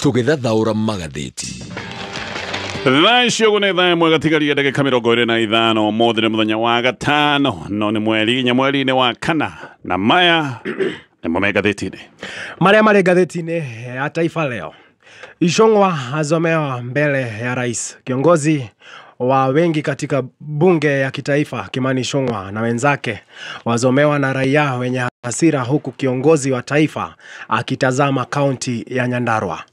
Tũgĩthathaũra magathĩti. Thaa icio ũguo nĩ thaa ĩmwe gatigaria ndagĩka 25. Ũmũthĩ nĩ mũthenya wa gatano, no nĩ mweri inya mweri-inĩ wa kana, na maya nĩmo me ngathĩti-inĩ. Marĩa marĩ ngathĩti-inĩ ya Taifa Leo. Ichung'wa azomewa mbele ya rais. Kiongozi wa wengi katika bunge ya kitaifa Kimani Ichung'wa na wenzake wazomewa na raia wenye hasira, huku kiongozi wa taifa akitazama kaunti ya Nyandarua.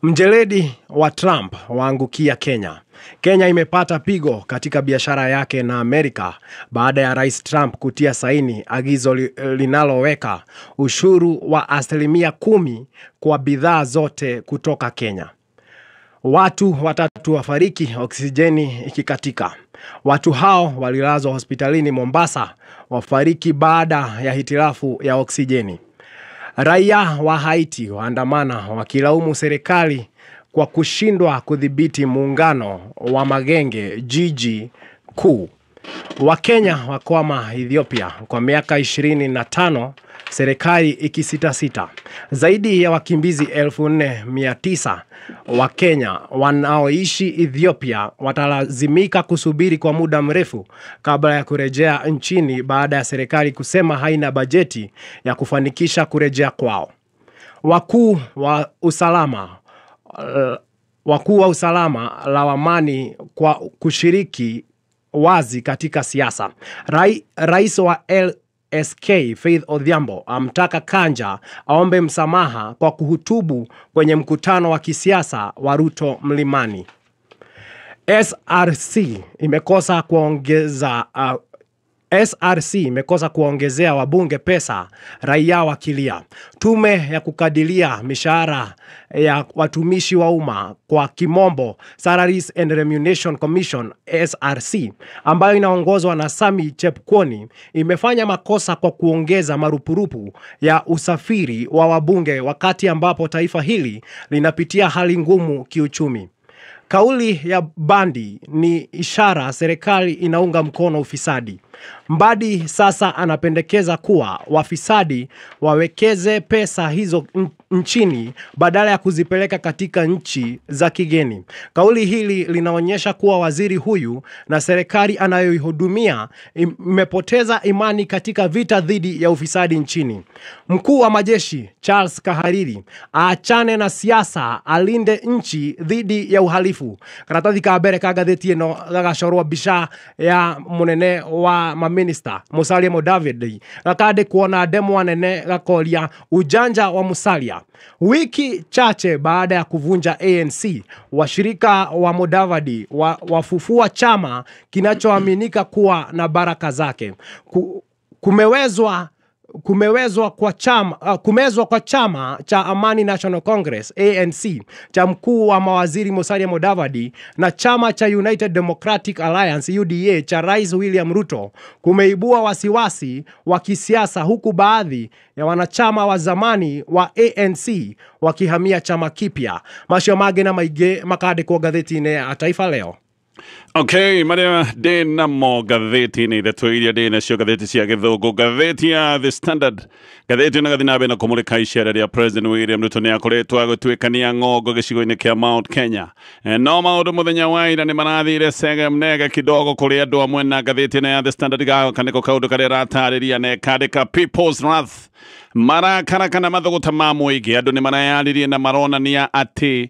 Mjeledi wa Trump waangukia Kenya. Kenya imepata pigo katika biashara yake na Amerika baada ya Rais Trump kutia saini agizo linaloweka ushuru wa 10% kwa bidhaa zote kutoka Kenya. Watu watatu wafariki oksijeni ikikatika. Watu hao walilazwa hospitalini Mombasa, wafariki baada ya hitilafu ya oksijeni. Raia wa Haiti waandamana wakilaumu serikali kwa kushindwa kudhibiti muungano wa magenge jiji kuu. Wakenya wakwama Ethiopia kwa miaka 25, serikali ikisitasita. Zaidi ya wakimbizi 4900 wa Kenya wanaoishi Ethiopia watalazimika kusubiri kwa muda mrefu kabla ya kurejea nchini baada ya serikali kusema haina bajeti ya kufanikisha kurejea kwao. Wakuu wa usalama lawamani kwa kushiriki wazi katika siasa. Rais wa LSK Faith Odhiambo amtaka Kanja aombe msamaha kwa kuhutubu kwenye mkutano wa kisiasa wa Ruto Mlimani. SRC imekosa kuongeza SRC imekosa kuongezea wabunge pesa, raia wakilia. Tume ya kukadiria mishahara ya watumishi wa umma kwa kimombo Salaries and Remuneration Commission SRC, ambayo inaongozwa na Sami Chepkwony, imefanya makosa kwa kuongeza marupurupu ya usafiri wa wabunge wakati ambapo taifa hili linapitia hali ngumu kiuchumi. Kauli ya Bandi ni ishara serikali inaunga mkono ufisadi. Mbadi sasa anapendekeza kuwa wafisadi wawekeze pesa hizo nchini badala ya kuzipeleka katika nchi za kigeni. Kauli hili linaonyesha kuwa waziri huyu na serikali anayoihudumia imepoteza imani katika vita dhidi ya ufisadi nchini. Mkuu wa majeshi Charles Kahariri aachane na siasa, alinde nchi dhidi ya uhalifu. Karatathi ka mbere ka ngathĩti ĩno gagacorwo mbica ya mũnene wa maminista Musalia Mudavadi, gakandĩkwo na ndemwa nene gakoria ujanja wa Musalia. Wiki chache baada ya kuvunja ANC, washirika wa Mudavadi wafufua chama kinachoaminika kuwa na baraka zake. Kumezwa kwa chama cha Amani National Congress ANC cha mkuu wa mawaziri Musalia Mudavadi na chama cha United Democratic Alliance UDA cha Rais William Ruto kumeibua wasiwasi wa kisiasa, huku baadhi ya wanachama wa zamani wa ANC wakihamia chama kipya. Macio mangĩ na maingĩ makandĩkwo ngathĩti-inĩ ya Taifa Leo. Okay, maria ndĩ namo ngathĩti-inĩ ithatũ iria ndĩ nacio ngathĩti cia gĩthũngũ. Ngathĩti ya The Standard, ngathĩti ĩno ĩgathiĩ na mbere na kũmũrĩka icera rĩa President William Ruto nĩ akoretwo agĩtuĩkania ng'ongo gĩcigo-inĩ kĩa Mount Kenya. No maũndũ mũthenya wa ira nĩ marathire sege mnege kidogo kũrĩ andũ amwe, na ngathĩti ĩno ya The Standard gagoka nĩko kaũndũ karĩa ĩratarĩria na ĩkandĩka People's Wrath, marakara kana mathũgũta ma mũingĩ. Andũ nĩ marayaririe na maronania atĩ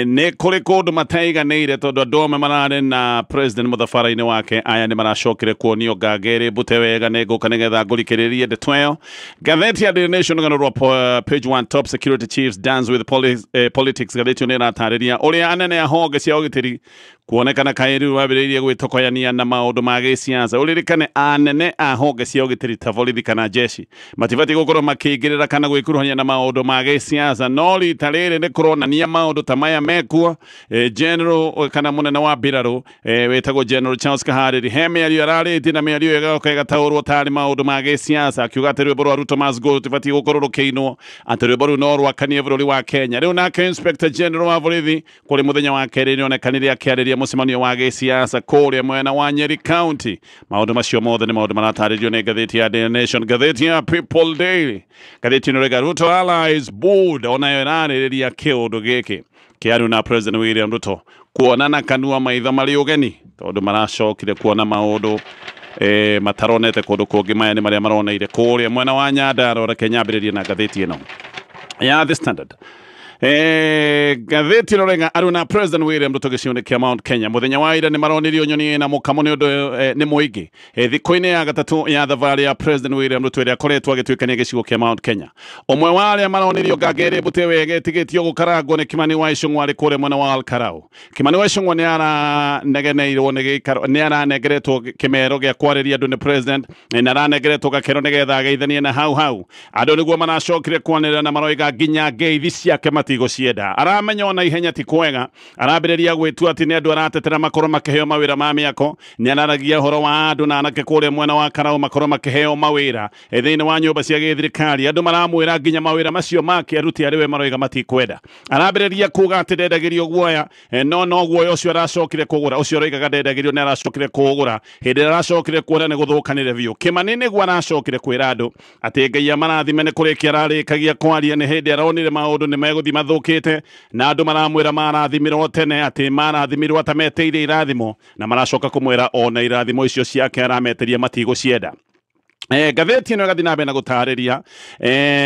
nĩ kũrĩ kũndũ mataiganĩire tondũ andũ amwe mararĩ na president mũthabara-inĩ wake. Aya nĩ maracokire kuonio nganga ĩrĩ mbute wega nĩ ngũka nĩgetha ngũrikĩrĩrie ndeto ĩyo. Ngathĩti ya Daily Nation rũgano rwa page 1, top security chiefs dance with politics. Ngathĩti ĩyo nĩ ĩratarĩria ũrĩa anene a honge cia ũgitĩri kuonekana kaĩ rĩu wambĩrĩirie gwĩtokoyania na maũndũ ma gĩsiasa. Ũririkane anene a honge cia ũgitĩri ta borithi kana jeshi matibatiĩ gũkorwo makĩingĩrĩra kana gwĩkuruhania na maũndũ ma gĩsiasa, no rita rĩrĩ nĩ kũronania maũndũ ta maya mekuo. General kana mũnene wa mbirarũ wĩtagwo General Charles Kahariri he mĩario ararĩtie, na mĩario ĩyo ĩgoka ĩgataũrwo tarĩ maũndũ ma gĩsiasa, akiuga atĩ rwĩmbo rwa Ruto must go rũtibatiĩ gũkorwo rũkĩinwo, atĩ rwĩmbo rũu no rwakanie bũrũri wa Kenya. Rĩu nake Inspector General wa borithi kũrĩ mũthenya wa kerĩ nĩonekanire akĩarĩria mũcemanio wa gĩsiasa kũrĩa mwena wa Nyeri County. Maũndũ macio mothe nĩ maũndũ maratarĩrio nĩ ngathĩti ya Daily Nation. Ngathĩti ya People Daily gĩkĩ. Ngathĩti ĩno rĩga Ruto Allies Board onayo ĩrarĩrĩria kĩũndũ gĩkĩ kĩaru na President William Ruto kuonana kanua maitho marĩ ũgeni tondũ maracokire kuona maũndũ mataronete kũndũ kũngĩ. Maya nĩ marĩa maroneire kũrĩa mwena wa Nyandarua. Reke nyambĩrĩrie na ngathĩti ĩno ya The Standard. Ngathĩti ĩno rĩga aruna President William Ruto gĩcigo-inĩ kĩa Mount Kenya mũthenya wa ira nĩ maronirio nyoni na mũkamo nĩ ũndũ nĩ mũingĩ. Thikũ-inĩ ya gatatũ ya thabarĩ ya President William Ruto ĩrĩa akoretwo agĩtuĩkania gĩcigo kĩa Mount Kenya, ũmwe wa arĩa maronirio nganga ĩrĩa mbute wega ĩtigĩtio gũkarangwo nĩ Kimani wa Ichung'wa arĩ kũrĩa mwena wa Olkalau. Kimani wa Ichung'wa nĩ aranegeneirwo nĩ gĩikaro, nĩ aranengeretwo kĩmero gĩa kwarĩria andũ nĩ president, na aranengeretwo gakero nĩgetha ageithanie na hau hau. Andũ nĩguo maracokire kwanĩrĩra na maroiga nginya ngeithi ciake matigũcienda. Aramenya ona ihenya ti kwega, arambĩrĩria gwĩtua atĩ nĩ andũ aratetera makorwo makĩheo mawĩra ma mĩako. Nĩ araragia ũhoro wa andũ na anake kũrĩa mwena wa Karau makorwo makĩheo mawĩra thĩinĩ wa nyũmba cia gĩthirikari. Andũ maramwĩra nginya mawĩra macio make aruti arĩ we maroiga matikwenda. Arambĩrĩria kuga atĩ ndendagĩrio guoya, no no guoya ũcio aracokire kũgũra, ũcio ũroigaga ndendagĩrio nĩ aracokire kũgũra. Hĩndĩ ĩrĩa aracokire kuona nĩ gũthũkanĩre biũ. Kimani nĩguo aracokire kwĩra andũ atĩ Ngai amarathime nĩ kũrĩkia ararĩkagia kwaria, nĩ hĩndĩ aronire maũndũ nĩ megũthiĩ mathũkĩte na andũ maramwĩra marathimirwo tene, atĩ marathimirwo ta meteire irathimo, na maracoka kũmwĩra ona irathimo icio ciake arameteria matigũcienda. Ngathĩti ĩno ĩgathiĩ na mbere na gũtarĩria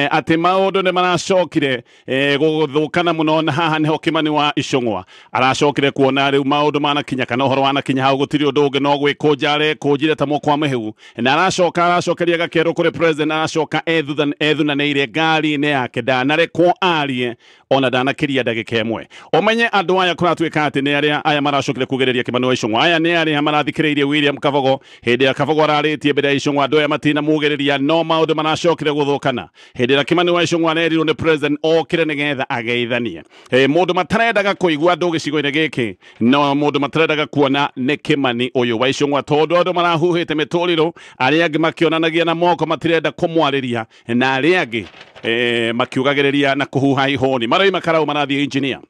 atĩ maũndũ nĩ maracokire gũthũkana mũno, na haha nĩho Kimani wa Ichung'wa aracokire kuona rĩu maũndũ manakinya kana ũhoro wanakinya hau, gũtirĩ ũndũ ũngĩ no gwĩkũnja arekũnjire ta mũkwa mĩhĩu, na aracoka aracokeria gakero kũrĩ president, aracoka ethunanĩire ngari-inĩ yake, ndanarekwo arie ona ndanakĩria ndagĩka ĩmwe. Ũmenye andũ aya kũratuĩka atĩ nĩ arĩa aya maracokire kugĩrĩria Kimani wa Ichung'wa, aya nĩ arĩa marathikĩrĩirie William Kabogo hĩndĩ ya Kabogo ararĩtie mbere ya Ichung'wa, andũ aya matina mugĩrĩria, no maũndũ maracokire gũthũkana hĩndĩ ĩrĩa Kimani wa Ichung'wa arerirwo nĩ president okire nĩgetha ageithanie. Mũndũ matarendaga kũigua andũ gĩcigo-inĩ gĩkĩ, no mũndũ matarendaga kuona nĩ Kimani ũyũ wa Ichung'wa, tondũ andũ marahuhĩte mĩtũrĩro, arĩa angĩ makĩonanagia na moko matirenda kũmwarĩria, na arĩa angĩ makiugagĩrĩria na kũhuha ihũni. Maroima Karau marathiĩ engineer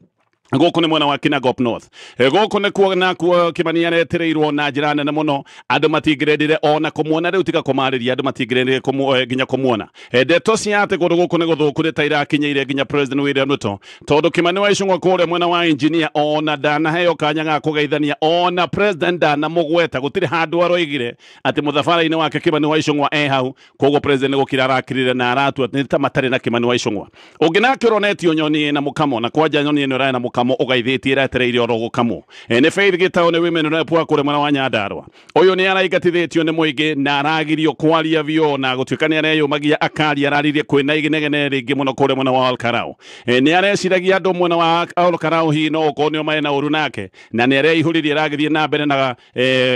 gũkũ nĩ mwena wa Kinangop North. Gũkũ nĩ kuo nakuo Kimani aretereirwo na njĩra nene mũno, andũ matingĩrendire ona kũmuona rĩu tiga kũmarĩria, andũ matingĩrendire nginya kũmuona. Ndeto cia atĩ kũndũ gũkũ nĩ gũthũku nĩ ta irakinyĩire nginya President William Ruto, tondũ Kimani wa Ichung'wa kũrĩa mwena wa engineer ona ndanaheo kanya ga kũgeithania, ona president ndanamũgweta, gũtirĩ handũ aroigire atĩ mũthabara-inĩ wake Kimani wa Ichung'wa e hau. Koguo president gũkira arakirire na aratua nĩ ta matarĩ na Kimani wa Ichung'wa. Ũngĩ nake ũronetio nyoni na mũkamo, na kwanja nyoni ĩno ĩrarĩ na mũkamo ũgaithĩtie ĩretereire oro gũkamwo. Nĩ Faith Gĩtaũ nĩ women rep wa kũrĩa mwena wa Nyandarua. Ũyũ nĩ araingatithĩtio nĩ mũingĩ na aragirio kwaria biũ, na gũtuĩka nĩ areyũmagia akaria, araririe kwĩna inegene rĩngĩ mũno kũrĩa mwena wa Olkalau. Nĩ areciragia andũ mwena wa Olkalau hihi no ũkorwo nĩo marĩ na ũru nake, na nĩ areihũririe aragĩthiĩ na mbere na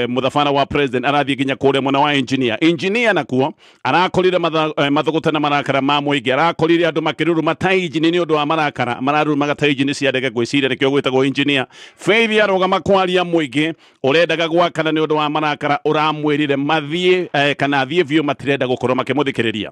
mũthabara wa president, arathiĩ nginya kũrĩa mwena wa engineer. Engineer nakuo arakorire mathũgũta na marakara ma mũingĩ, arakorire andũ makĩruruma ta injini nĩ ũndũ wa marakara, mararumaga ta injini cia ndege ngwĩciria nĩkĩo gwĩtagwo engineer. Faith arũgama kwaria mũingĩ ũrendaga gwakana nĩ ũndũ wa marakara, ũramwĩrire mathiĩ kana athiĩ biũ, matirenda gũkorwo makĩmũthikĩrĩria.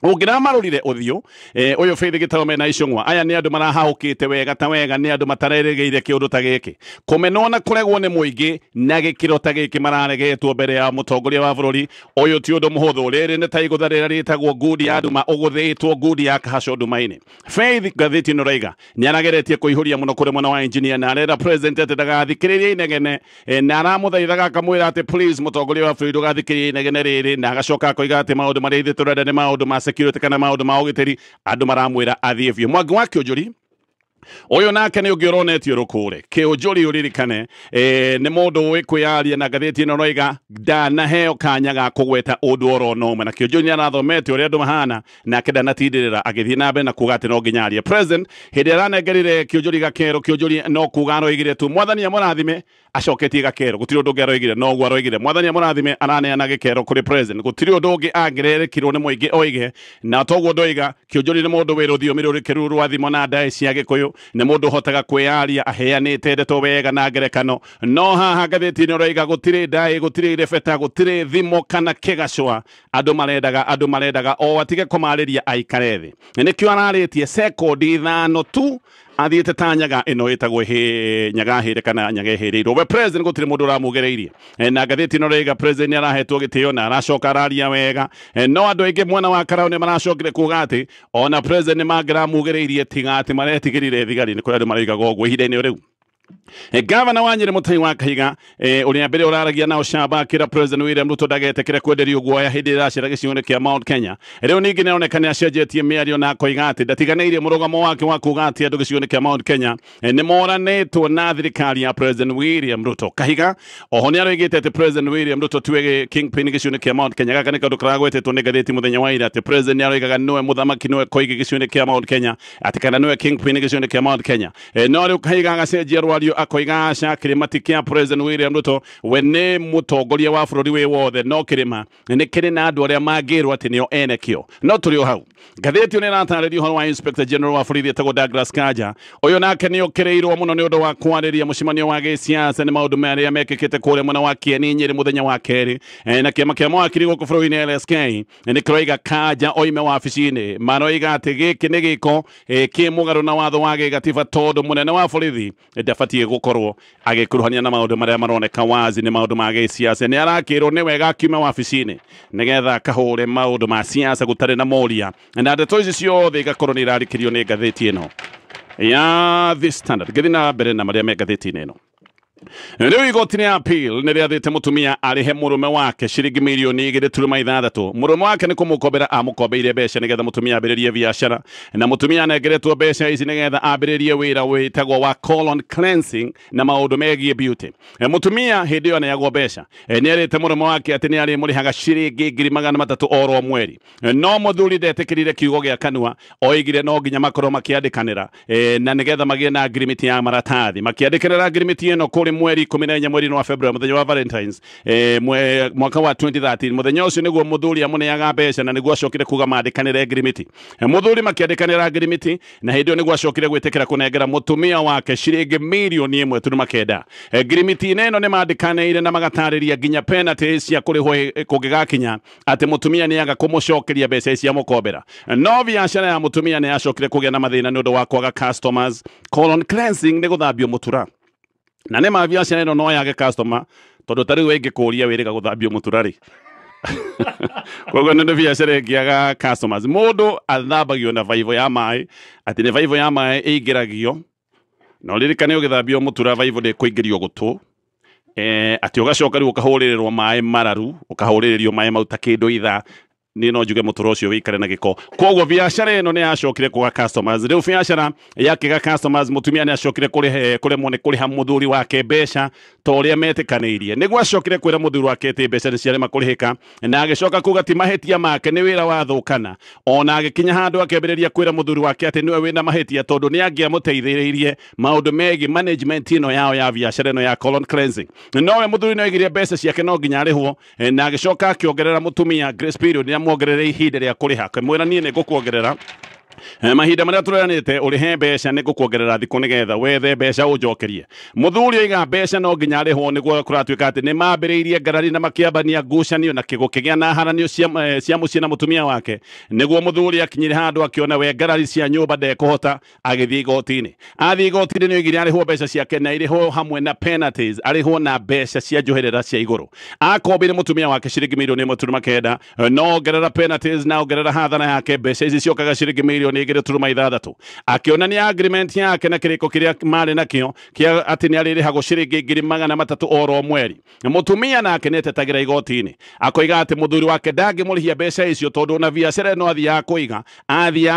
Ũngĩramarorire ũthiũ ũyũ Faith Gĩtaũ mena Ichung'wa, aya nĩ andũ marahahũkĩte wega ta wega, nĩ andũ matareregeire kĩũndũ ta gĩkĩ, kũmenwo na kũregwo nĩ mũingĩ na gĩkĩro ta gĩkĩ mararegetwo mbere ya mũtongoria wa bũrũri ũyũ ti ũndũ mũhũthũ. Rĩrĩ nĩ ta igũtha rĩrĩa rĩtagwo ngundi ya nduma, ũgũthĩtwo ngundi ya kahaco nduma-inĩ. Faith ngathĩti ĩno raiga nĩ arageretie kũihũria mũno kũrĩ mwena wa engineer, na arera president atĩ ndagathikĩrĩrie inegene, na aramũthaithaga akamwĩra atĩ please mũtongoria wa bũrũri ndũgathikĩrĩrie inegene rĩrĩ, na agacoka akoiga atĩ maũndũ marĩa ithuĩ tũrenda nĩ maũndũ ma security kana maũndũ ma ũgitĩri, andũ maramwĩra athiĩ biũ. Mwangi wa Kĩũnjũri ũyũ nake nĩ ũngĩ ũronetio rũkũre. Kĩũnjũri ũririkane nĩ mũndũ ũĩ kwĩyaria, na ngathĩti ĩno roiga ndanaheo kanya ga kũgweta ũndũ oro na ũmwe, na Kĩũnjũri nĩ arathomete ũrĩa andũ mahana, nake ndanatindĩrĩra agĩthiĩ na mbere na kuga atĩ no nginya arie. President hĩndĩ aranengerire Kĩũnjũri gakero, Kĩũnjũri no kuga aroigire tu mwathani amũrathime, acoketie gakero, gũtirĩ ũndũ ũngĩ aroigire, no ũguo aroigire mwathani amũrathime, araneana gĩkero kũrĩ president, gũtirĩ ũndũ ũngĩ angĩrerekirwo nĩ mũingĩ oige, na toguo ndoiga Kĩũnjũri nĩ mũndũ wĩ rũthiomi rũrĩkĩru rwa thimo na ndaĩ cia Gĩkũyũ, nĩ mũndũ ũhotaga kwĩyaria aheanĩte ndeto wega na ngerekano, no haha ngathĩti-inĩ ũroiga gũtirĩ ndaĩ, gũtirĩ irebeta, gũtirĩ thimo kana kĩgacũa, andũ marendaga o atige kũmarĩria aikare thĩ. Nĩkĩo ararĩtie sekondi 5 tu Athiĩte ta nyaga ĩno ĩtagwo nyaga hĩre kana nyaga ĩhĩrĩirwo. We president gũtirĩ mũndũ ũramugereirie. Na ngathĩti ĩno rĩga president nĩarahetwo gĩtĩo na aracoka araria wega. No andũ aingĩ mwena wa Karau nĩ maracokire kuga atĩ ona president nĩ mangĩramugereirie tiga atĩ maretigĩrire thigari. Nĩ kũrĩ andũ maroigaga ũguo ihinda-inĩ rĩu. Gavana wa Nyeri Mutahi wa Kahiga uria mbere uraragia nao shamba akira President William Ruto ndagetekere kwenderio guoya hindi iracera gĩcigo-inĩ kĩa Mount Kenya. Rĩu ningĩ nĩaroneka nĩacenjetie mĩario na akoiga atĩ ndatiganĩirie mũrũgamo wake wa kuga atĩ andũ gĩcigo-inĩ kĩa Mount Kenya nĩmoranĩtwo na thirikari ya President William Ruto. Kahiga oho nĩaroigĩte atĩ President William Ruto tiwe kingpin gĩcigo-inĩ kĩa Mount Kenya. Gaka nĩ kaũndũ karagwetetwo nĩ ngathĩti mũthenya wa ira atĩ President nĩaroigaga nĩwe mũthamaki nĩwe koigi gĩcigo-inĩ kĩa Mount Kenya, atĩ kana nĩwe kingpin gĩcigo-inĩ kĩa Mount Kenya. No rĩu Kahiga agacenjia rwario akoiga aca kĩrĩma ti kĩa President William Ruto, we nĩ mũtongoria wa bũrũri wĩ wothe, no kĩrĩma nĩ kĩrĩ na andũ arĩa mangĩrwo atĩ nĩo ene kĩo. No tũrĩ o hau, ngathĩti ĩyo nĩ ĩratarĩria ũhoro wa Inspector General wa borithi etagwo Douglas Kanja. Ũyũ nake nĩ ũkĩrĩirwo mũno nĩ ũndũ wa kwarĩria mũcemanio wa gĩsiasa nĩ maũndũ marĩa mekĩkĩte kũrĩa mwena wa Kieni Nyĩrĩ mũthenya wa kerĩ. Na kĩama kĩa mawakiri gũkũ bũrũri-inĩ LSK nĩ kĩroiga Kanja oime wabici-inĩ. Maroiga atĩ gĩkĩ nĩ gĩko kĩ mũgarũ na watho wa gĩgatiba tondũ mũnene wa borithi ndabatiĩ gũkorwo agĩkuruhania na maũndũ marĩa maroneka wazi nĩ maũndũ ma gĩsiasa. Nĩ arakĩrwo nĩ wega akiume wabici-inĩ nĩgetha akahũre maũndũ ma siasa gũtarĩ na moria, na ndeto ici ciothe igakorwo nĩ irarĩkĩrio nĩ ngathĩti ĩno ya The Standard. Ngĩthiĩ na mbere na marĩa me ngathĩti-inĩ ĩno. Rĩu igoti rĩa appeal nĩ rĩathĩte mũtumia arĩhe mũrũme wake ciringi mirioni 2.6. Mũrũme wake nĩ kũmũkombera amũkombeire mbeca nĩgetha mũtumia ambĩrĩrie biacara, na mũtumia anengeretwo mbeca ici nĩgetha ambĩrĩrie wĩra wĩtagwo wa colon cleansing na maũndũ megiĩ beauty. Mũtumia hĩndĩ ĩyo aneagwo mbeca nĩ erĩte mũrũme wake atĩ nĩ arĩmũrĩhaga ciringi 300,000 oro mweri, no mũthuri ndetĩkĩrire kiugo gĩa kanua, oigire no nginya makorwo makĩandĩkanĩra na nĩgetha magĩe na ngirimiti ya maratathi. Makĩandĩkanĩra ngirimiti ĩno kũrĩ mweri 14 mweri wa February mũthenya wa Valentines mwaka wa 2013. Mũthenya ũcio nĩguo mũthuri amũneaga mbeca na nĩguo acokire kuga mandĩkanĩre ngirimiti. Mũthuri makĩandĩkanĩra ngirimiti na hĩndĩ ĩyo nĩguo acokire gwĩtĩkĩra kũnengera mũtumia wake ciringi mirioni 1.9. Ngirimiti-inĩ ĩno nĩ mandĩkanĩire na magatarĩria nginya penalty cia kũrĩhwo kũngĩgakinya atĩ mũtumia nĩaga kũmũcokeria mbeca ici amũkombera. No biacara ya mũtumia nĩ yacokire kũgĩa na mathĩna nĩ ũndũ wa kwaga customers. Colon cleansing nĩ gũthambio mũtura, na nĩ ma biacara ĩno no yage customer tondũ ta rĩu ĩngĩkũria wĩrĩga gũthambio mũtura rĩ, koguo nĩ biacara ĩngĩaga customers. Mũndũ athambagio na vaivo ya maĩ, atĩ nĩ vaivo ya maĩ ĩingĩragio, na ũririkane ũgĩthambio mũtura vaivo ndĩkũingĩrio gũtũ, atĩ ũgacoka rĩu ũkahũrĩrĩrwo maĩ mararu, ũkahũrĩrĩrio maĩ mau ta kĩndũ ithaa. Niĩ no njuge mũtũro ũcio wĩikare na gĩko. Koguo biacara ĩno nĩ yacokire kwaga customers. Rĩu biacara yakĩga customers, mũtumia nĩ acokire kũremwo nĩ kũrĩha mũthuri wake mbeca ta ũrĩa metĩkanĩirie. Nĩguo acokire kwĩra mũthuri wake atĩ mbeca nĩ ciarema kũrĩhĩka, na agĩcoka kuga ti mahĩtia make, nĩ wĩra wathũkana. Ona agĩkinya handũ akĩambĩrĩria kwĩra mũthuri wake atĩ nĩwe wĩna mahĩtia tondũ nĩ angĩamũteithĩrĩirie maũndũ megiĩ management ĩno yao ya biacara ĩno ya colon cleansing. Nowe mũthuri nĩ oigire mbeca ciake no nginya arĩhwo, na agĩcoka akĩongerera mũtumia grace period, nĩ amwongerere ihinda rĩa kũrĩha, akĩmwĩra niĩ nĩ ngũkuongerera mahinda marĩa tũreranĩte ũrĩhe mbeca, nĩ ngũkuongerera thikũ nĩgetha wethe mbeca ũnjokerie. Mũthuri oiga mbeca no nginya arĩhwo, nĩguo kũratuĩka atĩ nĩ mambĩrĩirie ngarari na makĩambania ngucanio na gũkĩgĩa na haranio cia mũciĩ na mũtumia wake. Nĩguo mũthuri akinyire handũ akĩona we ngarari cia nyũmba ndekũhota, agĩthiĩ igoti-inĩ. Athiĩ igoti-inĩ nĩ oigire arĩhwo mbeca ciake na irĩhwo hamwe na penalties, arĩhwo na mbeca cia njoherera cia igũrũ. Akombeire mũtumia wake ciringi mirioni 1.9, no ongerera penalties na ongerera hathara yake, mbeca ici ciokaga ciringi mirioni 2.6. Akĩonania agreement yake na kĩrĩko kĩrĩa marĩ nakĩo kĩa atĩ nĩ arĩrĩhagwo ciringi 300,000 oro mweri. Mũtumia nake nĩetetagĩra igoti-inĩ, akoiga atĩ mũthuri wake ndangĩmũrĩhia mbeca icio tondũ ona biacara ĩno athiaga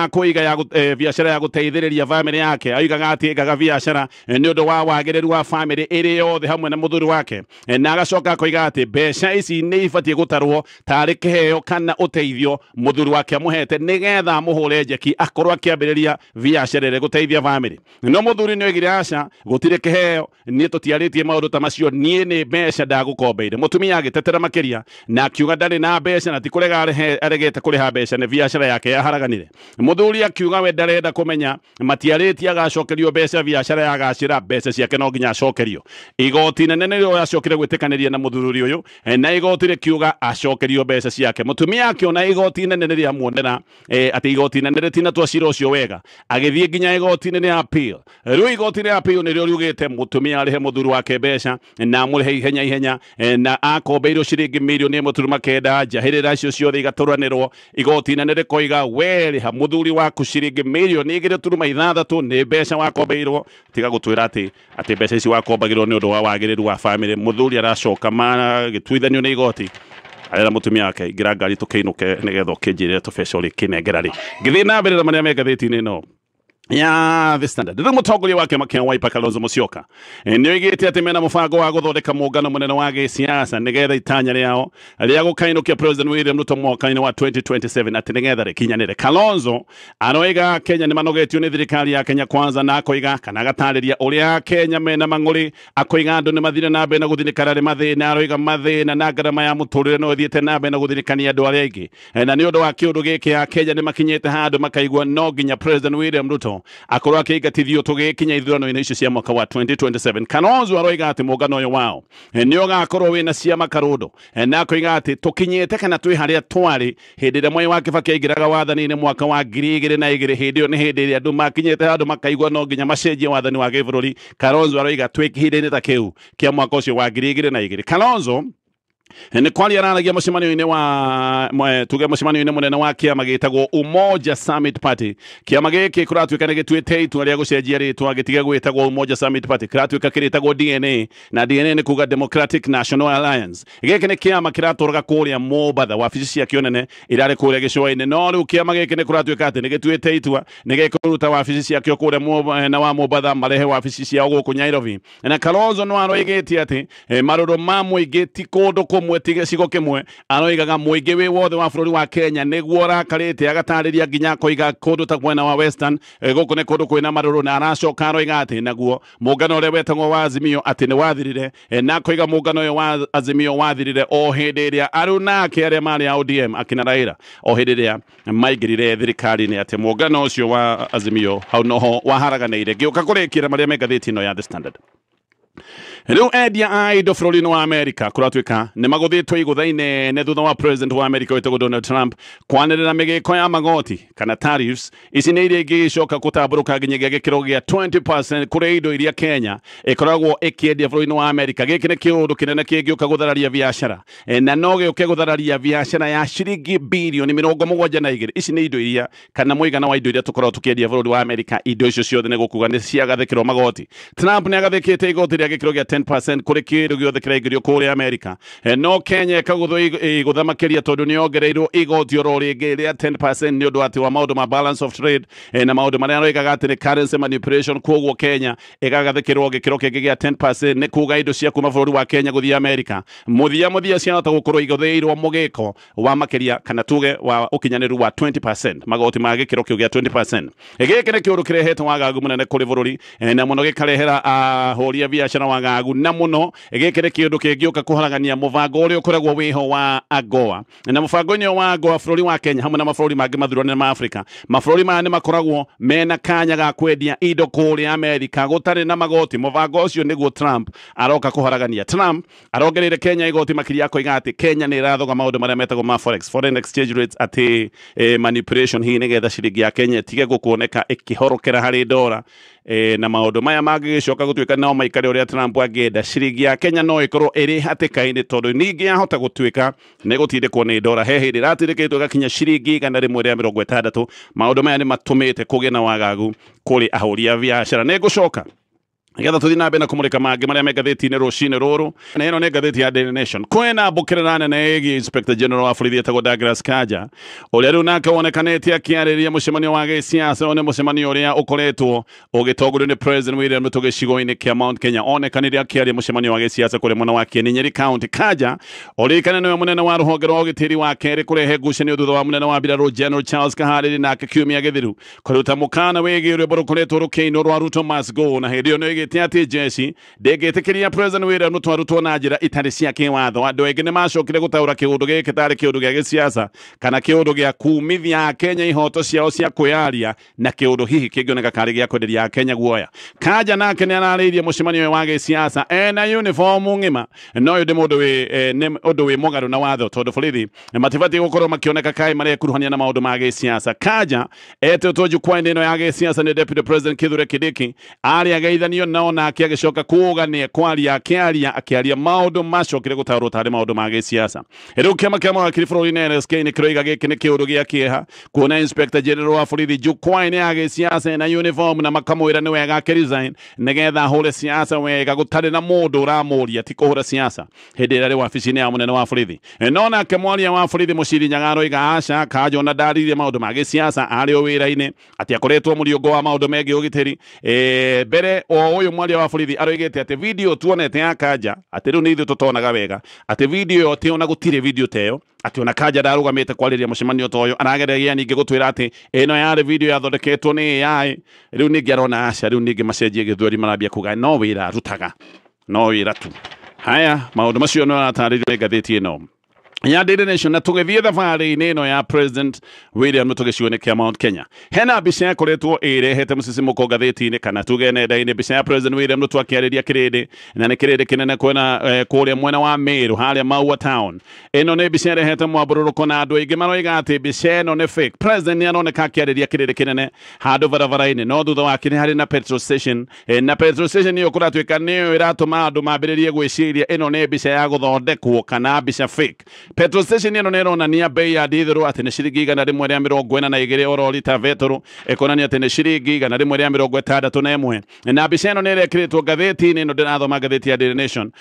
kũiga biacara ya gũteithĩrĩria bamĩrĩ yake. Oigaga atĩ ĩkaga biacara nĩ ũndũ wa wagĩrĩru wa bamĩrĩ ĩrĩ yothe hamwe na mũthuri wake, na agacoka akoiga atĩ mbeca ici nĩ ibatiĩ gũtarwo tarĩ kĩheo kana ũteithio mũthuri wake amũhete nĩgetha amũhũre njeki akorwo akĩambĩrĩria biacara ĩrĩa gũteithia bamĩrĩ. No mũthuri nĩ oigire aca, gũtirĩ kĩheo, niĩ tũtiarĩtie maũndũ ta macio, niĩ nĩ mbeca ndagũkombeire. Mũtumia agĩtetera makĩria na akiuga ndarĩ na mbeca na ti kũrega aregete kũrĩha mbeca, nĩ biacara yake yaharaganire. Mũthuri akiuga we ndarenda kũmenya, matiarĩtie agacokerio mbeca, biacara yagacĩra, mbeca ciake no nginya acokerio. Igoti nene nĩrĩo yacokire gwĩtĩkanĩria na mũthuri ũyũ, na igoti rĩkiuga acokerio mbeca ciake. Mũtumia akĩona igoti nene nĩrĩamuonera atĩ igoti nene rĩtina rĩtinatua cira ũcio wega, agĩthiĩ nginya igoti-inĩ rĩa appeal. Rĩu igoti rĩa appeal nĩrĩo riugĩte mũtumia arĩhe mũthuri wake mbeca na amũrĩhe ihenya ihenya, na akombeirwo ciringi mirioni 1.9, njahĩrĩra icio ciothe igatũranĩrwo. Igoti inene rĩkoiga we rĩha mũthuri waku ciringi mirioni 2.6 nĩ mbeca wakombeirwo, tiga gũtwĩra atĩ mbeca ici wakombagĩrwo nĩ ũndũ wa wagĩrĩru wa famĩlĩ. Mũthuri aracoka magĩtuithanio nĩ igoti, arera mũtumia wake ingĩra ngari tũkĩinũke nĩgetha ũkĩnjĩrĩre tũbeca ũrĩkĩnengera rĩ. Ngĩthiĩ na mbere na marĩa me ngathĩti-inĩ ĩno ya The Standard, rĩu mũtongoria wa kĩama kĩa Wiper Kalonzo Musyoka nĩ oigĩte atĩ mena mũbango wa gũthondeka mũngano mũnene wa gĩsiasa nĩgetha itanya rĩao rĩa gũkainũkia President William Ruto mwaka-inĩ wa 2027 atĩ nĩgetha rĩkinyanĩre. Kalonzo aroiga Kenya nĩ manogetio nĩ thirikari ya Kenya Kwanza, na akoiga kana agatarĩria ũrĩa Kenya mena mang'ũrĩ, akoiga andũ nĩ mathire na mbere na gũthinĩkana nĩ mathĩna, aroiga mathĩna na ngarama ya mũtũrĩre no ĩthiĩte na mbere na gũthinĩkania andũ arĩa aingĩ. Na nĩ ũndũ wa kĩũndũ gĩkĩ a Kenya nĩ makinyĩte handũ makaigua no nginya President William Ruto akorwo akĩingatithio tũgĩkinya ithurano-inĩ icio cia mwaka wa 2027. Kalonzo aroiga atĩ mũngano ũyũ wao nĩ ũgakorwo wĩna ciama karũndo, na akoiga atĩ tũkinyĩte kana twĩ harĩa twarĩ hĩndĩ ĩrĩa Mwai wa Kibaki aingĩraga wathani-inĩ mwaka wa 2002. Hĩndĩ ĩyo nĩ hĩndĩ ĩrĩa andũ makinyĩte handũ makaigua no nginya macenjie wathani wa gĩbũrũri. Kalonzo aroiga twĩ ihinda-inĩ ta kĩu kĩa mwaka ũcio wa 2002. Kalonzo nĩ kwaria araragia mũcemanio-inĩ wa tuge mũcemanio-inĩ mũnene wa kĩama gĩtagwo Umoja Summit Party. Kĩama gĩkĩ kũratuĩka nĩ gĩtuĩte itua rĩa gũcenjia rĩtwa gĩtige gwĩtagwo Umoja Summit Party, kĩratuĩka kĩrĩtagwo DNA, na DNA nĩ kuga Democratic National Alliance. Gĩkĩ nĩ kĩama kĩratũraga kũrĩa Mombatha, wabici ciakĩo nene irarĩ kũrĩa gĩcũa-inĩ, no rĩu kĩama gĩkĩ nĩ kũratuĩka atĩ nĩ gĩtuĩte itua nĩ gĩkũruta wabici ciakĩo kũrĩa mwena wa Mombatha, marehe wabici ciao gũkũ Nairobi. Na Kalonzo no aroigĩte atĩ marũrũ ma mũingĩ ti kũndũ kũmwe, ti gĩcigo kĩmwe, aroigaga mũingĩ wĩ wothe wa bũrũri wa Kenya nĩguo ũrakarĩte, agatarĩria nginya akoiga kũndũ ta mwena wa Western, gũkũ nĩ kũndũ kwĩna marũrũ, na aracoka aroiga atĩ naguo mũngano ũrĩa wetagwo wa Azimio atĩ nĩ wathirire, na akoiga mũngano ũyũ wa Azimio wathirire o hĩndĩ ĩrĩa arunake arĩa marĩ a ODM akina Raila o hĩndĩ ĩrĩa maingĩrire thirikari-inĩ, atĩ mũngano ũcio wa Azimio hau noho waharaganĩire. Ngĩũka kũrĩkĩra marĩa me ngathĩti ĩno ya The Standard, rĩu endia a indo bũrũri-inĩ wa Amerika kũratuĩka nĩ magũthĩtwo igũtha inene thutha wa president wa Amerika wĩtagwo Donald Trump kwanĩrĩra mĩgĩko ya magoti kana tariffs. Ici nĩ iria ingĩcoka gũtambũrũka nginyagia gĩkĩro gĩa 20% kũrĩ indo iria Kenya ĩkoragwo ĩkĩendia bũrũri-inĩ wa Amerika. Gĩkĩ nĩ kĩũndũ kĩnene kĩngĩũka gũthararia biacara, na no gĩũke gũthararia biacara ya ciringi bilioni 72. Ici nĩ indo iria kana mũigana wa indo iria tũkoragwo tũkĩendia bũrũri wa Amerika. Indo icio ciothe nĩ gũkuga nĩ ciagathĩkĩrwo magoti. Trump nĩ agathĩkĩte igoti rĩa gĩkĩro gĩa 10% kũrĩ kĩndũ gĩothe kĩraingĩrio kũrĩa Amerika, no Kenya ĩkagũthwo igũtha makĩria tondũ nĩ yongereirwo igoti oro rĩngĩ rĩa 10% nĩ ũndũ atĩ wa maũndũ ma balance of trade, na maũndũ marĩa aroigaga atĩ nĩ currency manipulation. Koguo Kenya ĩgagathĩkĩrwo gĩkĩro kĩngĩ gĩa 10%, nĩ kuga indo cia kuma bũrũri wa Kenya gũthiĩ Amerika mũthia mũthia ciahota gũkorwo igũthĩirwo mũgĩko wa makĩria kana tuge wa ũkinyanĩru wa 20%, magoti ma gĩkĩro kĩu gĩa 20%. Gĩkĩ nĩ kĩũndũ kĩrehete wagagu mũnene kũrĩ bũrũri, na mũno gĩkarehera ahũri a biacara wagagu, na mũno gĩkĩ nĩ kĩũndũ kĩngĩũka kũharagania mũbango ũrĩa ũkoragwo wĩho wa AGOA. Na mũbango-inĩ ũyũ wa AGOA, bũrũri wa Kenya hamwe na mabũrũri mangĩ mathuranĩre ma Afrika, mabũrũri maya nĩ makoragwo mena kanya ga kwendia indo kũrĩa Amerika gũtarĩ na magoti. Mũbango ũcio nĩguo Trump aroka kũharagania. Trump arongereire Kenya igoti makĩria, akoiga atĩ Kenya nĩ ĩrathoga maũndũ marĩa metagwo ma forex, foreign exchange rates, atĩ manipulation hihi nĩgetha ciringi ya Kenya ĩtige gũkuoneka ĩkĩhorokera harĩ ndora, na maũndũ maya mangĩgĩcoka gũtuĩka no maikare ũrĩa Trump angĩenda, ciringi ya Kenya no ĩkorwo ĩrĩ hatĩka-inĩ, tondũ ningĩ yahota gũtuĩka nĩ gũtindĩkwo nĩ ndora. He hĩndĩ ĩratindĩkĩtwo ĩgakinya ciringi 160. Maũndũ maya nĩ matũmĩte kũgĩe na wagagu kũrĩ ahũri a biacara. Nĩ ngũcoka nĩgetha tũthiĩ na mbere na kũmũrĩka mangĩ marĩa me ngathĩti-inĩ rũcinĩ rũrũ, na ĩno nĩ ngathĩti ya Daily Nation. Kwĩna mbũkĩrĩra nene ĩgiĩ Inspector General wa borithi etagwo Douglas Kanja, ũrĩa rĩu nake wonekanĩte akĩarĩria mũcemanio wa gĩsiasa. Ũyũ nĩ mũcemanio ũrĩa ũkoretwo ũgĩtongorio nĩ President William Ruto gĩcigo-inĩ kĩa Mount Kenya. Onekanire akĩaria mũcemanio wa gĩsiasa kũrĩa mwena wa Kieni, Nyeri County. Kanja ũririkane nĩwe mũnene wa rũhonge rwa ũgitĩri wa kerĩ kũrehe ngucanio thutha wa mũnene wa mbirarũ General Charles Kaharĩrĩ nake kiumia gĩthiru kũruta mũkana wĩgiĩ rwĩmbo rũkoretwo rũkĩinwo rwa "Ruto Must Go", na hĩndĩ ĩyo nĩ aroigĩte atĩ jeshi ndĩngĩtĩkĩria President William Ruto arutwo na njĩra itarĩ cia kĩwatho. Andũ aingĩ nĩ macokire gũtaũra kĩũndũ gĩkĩ tarĩ kĩũndũ gĩa gĩsiasa kana kĩũndũ gĩa kumithia Akenya ihoto ciao cia kwĩyaria na kĩũndũ hihi kĩngĩoneka karĩ gĩa kwenderia Akenya guoya. Kanja nake nĩ ararĩirie mũcemanio wa gĩsiasa ena uniform ng'ima, no ũyũ nĩ mũndũ wĩ nĩ ũndũ wĩ mũgarũ na watho tondũ borithi matibatiĩ gũkorwo makĩoneka kaĩ marekuruhania na maũndũ ma gĩsiasa. Kanja etĩtwo jukwaa-inĩ ĩno ya gĩsiasa nĩ Deputy President Kithure Kindiki, arĩ ageithanio nao nake agĩcoka kuuga nĩ ekwaria, akĩaria maũndũ macokire gũtaũrwo tarĩ maũndũ ma gĩsiasa. Rĩu kĩama kĩa mawakiri bũrũri-inĩ LSK nĩ kĩroiga gĩkĩ nĩ kĩũndũ gĩa kĩeha kuona Inspector General wa borithi jukwaa-inĩ ya gĩsiasa na uniform na makamwĩra nĩ wega akĩresign nĩgetha ahũre siasa wega gũtarĩ na mũndũ ũramũria ti kũhũra siasa hĩndĩ ĩrĩa arĩ wabici-inĩ ya mũnene wa borithi. No nake mwaria wa borithi Mũciri Nyaga aroiga aca, Kanja ona ndaririe maũndũ ma gĩsiasa arĩ o wĩra-inĩ, atĩ akoretwo mũriũngo wa maũndũ megiĩ ũgitĩri. Mbere o ũyũ mwaria wa borithi aroigĩte atĩ video tuonete ya Kanja atĩ rĩu nĩ ithuĩ tũtonaga wega, atĩ video ĩyo atĩ ona gũtirĩ video ta ĩyo, atĩ ona Kanja ndarũgamĩte kwarĩria mũcemanio ta ũyũ, aragereria ningĩ gũtwĩra atĩ ĩno yarĩ video yathondeketwo nĩ AI. Rĩu ningĩ arona aca, rĩu ningĩ macenjie gĩthweri marambia kuga no wĩra arutaga, no wĩra tu. Haya maũndũ macio no aratarĩrio nĩ ngathĩti ĩno ya Daily Nation. Na tũgĩthiĩ thabarĩ-inĩ ĩno ya President William Ruto gĩcigo-inĩ kĩa Mount Kenya, hena mbica yakoretwo ĩrehete mũcisimũko ngathĩti-inĩ kana tuge nenda-inĩ, mbica ya President William Ruto akĩarĩria kĩrĩndĩ, na nĩ kĩrĩndĩ kĩnene kwena kũrĩa mwena wa Meru harĩa Maua Town. Ĩno nĩ mbica ĩrehete mwambũrũrũko na andũ aingĩ maroiga atĩ mbica ĩno nĩ fake. President nĩ aroneka akĩarĩria kĩrĩndĩ kĩnene handũ barabara-inĩ, no thutha wake nĩ harĩ na petrol station, na petrol station ĩyo kũratuĩka nĩyo ĩratũma andũ mambĩrĩrie gwĩciria ĩno nĩ mbica ya gũthondekwo kana mbica fake. Petrol station ĩno nĩ ĩronania bei ya dithero atĩ nĩ ciringi 142 oro rita betoro, ĩkonania atĩ nĩ ciringi 161. Na mbica ĩno nĩ ĩrekĩrĩtwo ngathĩti-inĩ ĩno ndĩrathoma ngathĩti ya Daily Nation.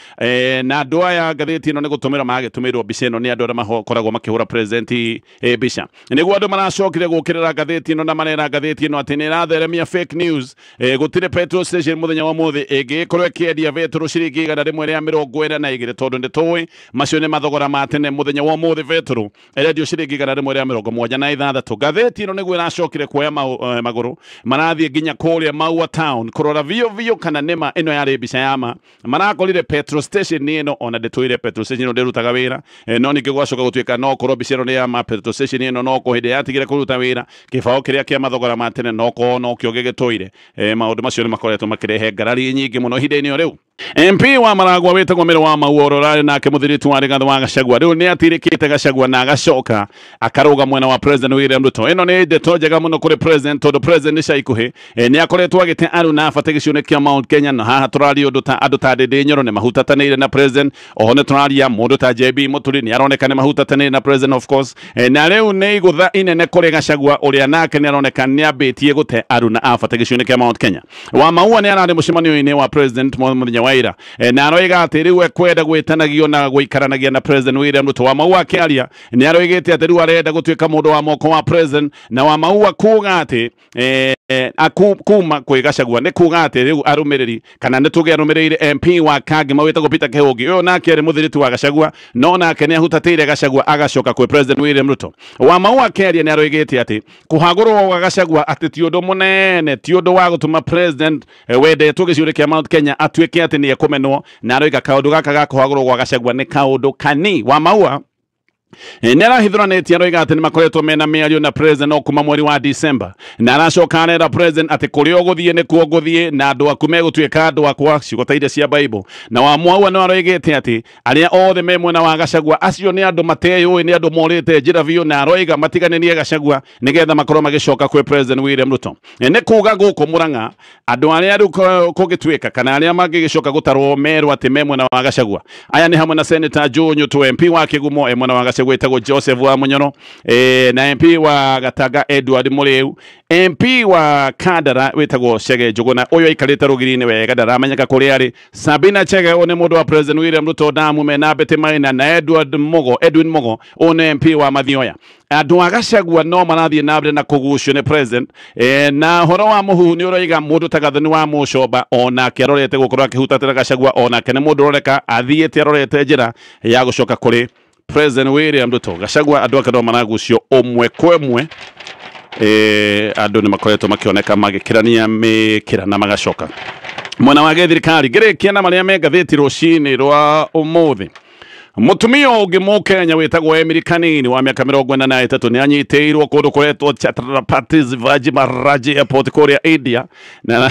Na andũ aya ngathĩti ĩno nĩ gũtũmĩrwo magĩtũmĩrwo mbica ĩno nĩ andũ arĩa makoragwo makĩhũra president mbica. Nĩguo andũ maracokire gũkĩrĩra ngathĩti ĩno na marera ngathĩti ĩno atĩ nĩ ĩratheremia fake news. Gũtirĩ petrol station mũthenya wa ũmũthĩ ĩngĩkorwo ĩkĩendia betoro ciringi 142 tondũ nĩ tũĩ macio nĩ mathogora ma tene. Mũthenya wa ũmũthĩ betoro ĩrendio ciringi 176. Ngathĩti ĩno nĩguo ĩracokire kuoya magũrũ marathiĩ nginya kũrĩa Maua Town kũrora biũ biũ kana nĩma ĩno yarĩ mbica ya ma. Marakorire petrol station ĩno, ona ndĩtũire petrol station ĩno ndĩrutaga wĩra, no ningĩ gwacoka gũtuĩka no korwo mbica ĩno nĩ ya ma, petrol station ĩno no ko hĩndĩ yatigire kũruta wĩra kĩbaũ kĩrĩa kĩa mathogora ma tene no ko nokĩo gĩgĩtũire. Maũndũ macio nĩ makoretwo makĩrehe ngarari nyingĩ mũno ihinda-inĩ o rĩu. MP wa Maragwa wĩtagwo Mĩrũ wa Maua ũrĩa ũrarĩ nake mũthiritu wa Rigathĩ wa Gachagua rĩu nĩ atirĩkĩte Gachagua na agacoka akarũga mwena wa President William Ruto. Ĩno nĩ ndeto njega mũno kũrĩ President tondũ President nĩ ca ikuhĩ nĩ akoretwo agĩte aruna abate gĩcigo-inĩ kĩa Mount Kenya, na haha tũraria ũndũ ta andũ ta Ndindi Nyoro nĩ mahutatanĩire na President, oho nĩ tũraria mũndũ ta JB Mũturi nĩ aroneka nĩ mahutatanĩire na President of course. Na rĩu nĩ igũtha inene kũrĩ Gachagua ũrĩa nake nĩ aroneka nĩ ambĩtie gũte aruna abate gĩcigo-inĩ kĩa Mount Kenya. Wa Maua nĩ ararĩ mũcemanio-inĩ wa President mũthenya wa ira, na aroiga atĩ rĩu ekwenda gwĩtanagio na gũikaranagia na President William Ruto. Wa Maua akĩaria nĩ aroigĩte atĩ rĩu arenda gũtuĩka mũndũ wa moko wa President, na Wa Maua kuga atĩ kuma kwĩ Gachagua nĩ kuga atĩ rĩu arũmĩrĩri kana nĩ tuge arũmĩrĩire MP wa Kangema wĩtagwo Peter Kĩhũngĩ, ũyũ nake arĩ mũthiritu wa Gachagua, no nake nĩ ahutatĩire Gachagua agacoka kwĩ President William Ruto. Wa Maua akĩaria nĩ aroigĩte atĩ kũhagũrwo gwa Gachagua atĩ ti ũndũ mũnene, ti ũndũ wa gũtũma President wendetwo gĩcigo kĩa Mount Kenya atuĩke atĩ nĩ ekũmenwo, na aroiga kaũndũ gaka ga kũhagũrwo gwa Gachagua nĩ kaũndũ kani. Wa Maua nĩ arahithũranĩtie aroiga atĩ nĩ makoretwo mena mĩario na President no kuma mweri wa December, na aracoka arera President atĩ kũrĩa ũgũthiĩ nĩkuo ngũthiĩ na andũ aku megũtuĩka andũ akwa, ciugo ta iria cia Bible. Na Wa Maua no aroigĩte atĩ arĩa othe me mwena wa Gachagua acio nĩ andũ mateyũĩ, nĩ andũ morĩte njĩra biũ, na aroiga matiganĩrie Gachagua nĩgetha makorwo magĩcoka kwĩ President William Ruto. Nĩ kuga gũkũ Murang'a andũ arĩa rĩu kũngĩtuĩka kana arĩa mangĩgĩcoka gũtarwo merwo atĩ me mwena wa Gachagua aya nĩ hamwe na Senator Joe Nyutu, MP wa Kĩgumo e mwena wa Gachagua wĩtagwo Joseph wa Munyoro, na MP wa Gatanga Edward Mũrĩu, MP wa Kandara wĩtagwo Chege Njuguna, ũyũ aikarĩte rũgiri-inĩ wega ndaramenyeka kũrĩa arĩ. Sabina Chege ũyũ nĩ mũndũ wa President William Ruto ndamume, na Betty Maina na Edwin Mugo ũyũ nĩ MP wa Mathioya. Andũ a Gachagua no marathiĩ na mbere na kũgucio nĩ President. Na ũhoro wa mũhuhu nĩ ũroiga mũndũ ta Gathoni wa Mũcomba onake arorete gũkorwo akĩhutatĩra Gachagua, onake nĩ mũndũ ũroreka athiĩte arorete njĩra ya gũcoka kũrĩ President William Ruto. Gachagua andũ ake no maragucio ũmwe kwa ĩmwe, andũ nĩ makoretwo makĩoneka magĩkĩrania mĩkĩra na magacoka. Mwena wa gĩthirikari ngĩrĩkia na marĩa me ngathĩti rũcinĩ rwa ũmũthĩ. Mũtumia ũngĩ mũkenya wĩtagwo Emily Kanini wa mĩaka 43 nĩ anyitĩirwo kũndũ kũretwo Chhatrapati Shivaji Maharaj Airport kũrĩa India na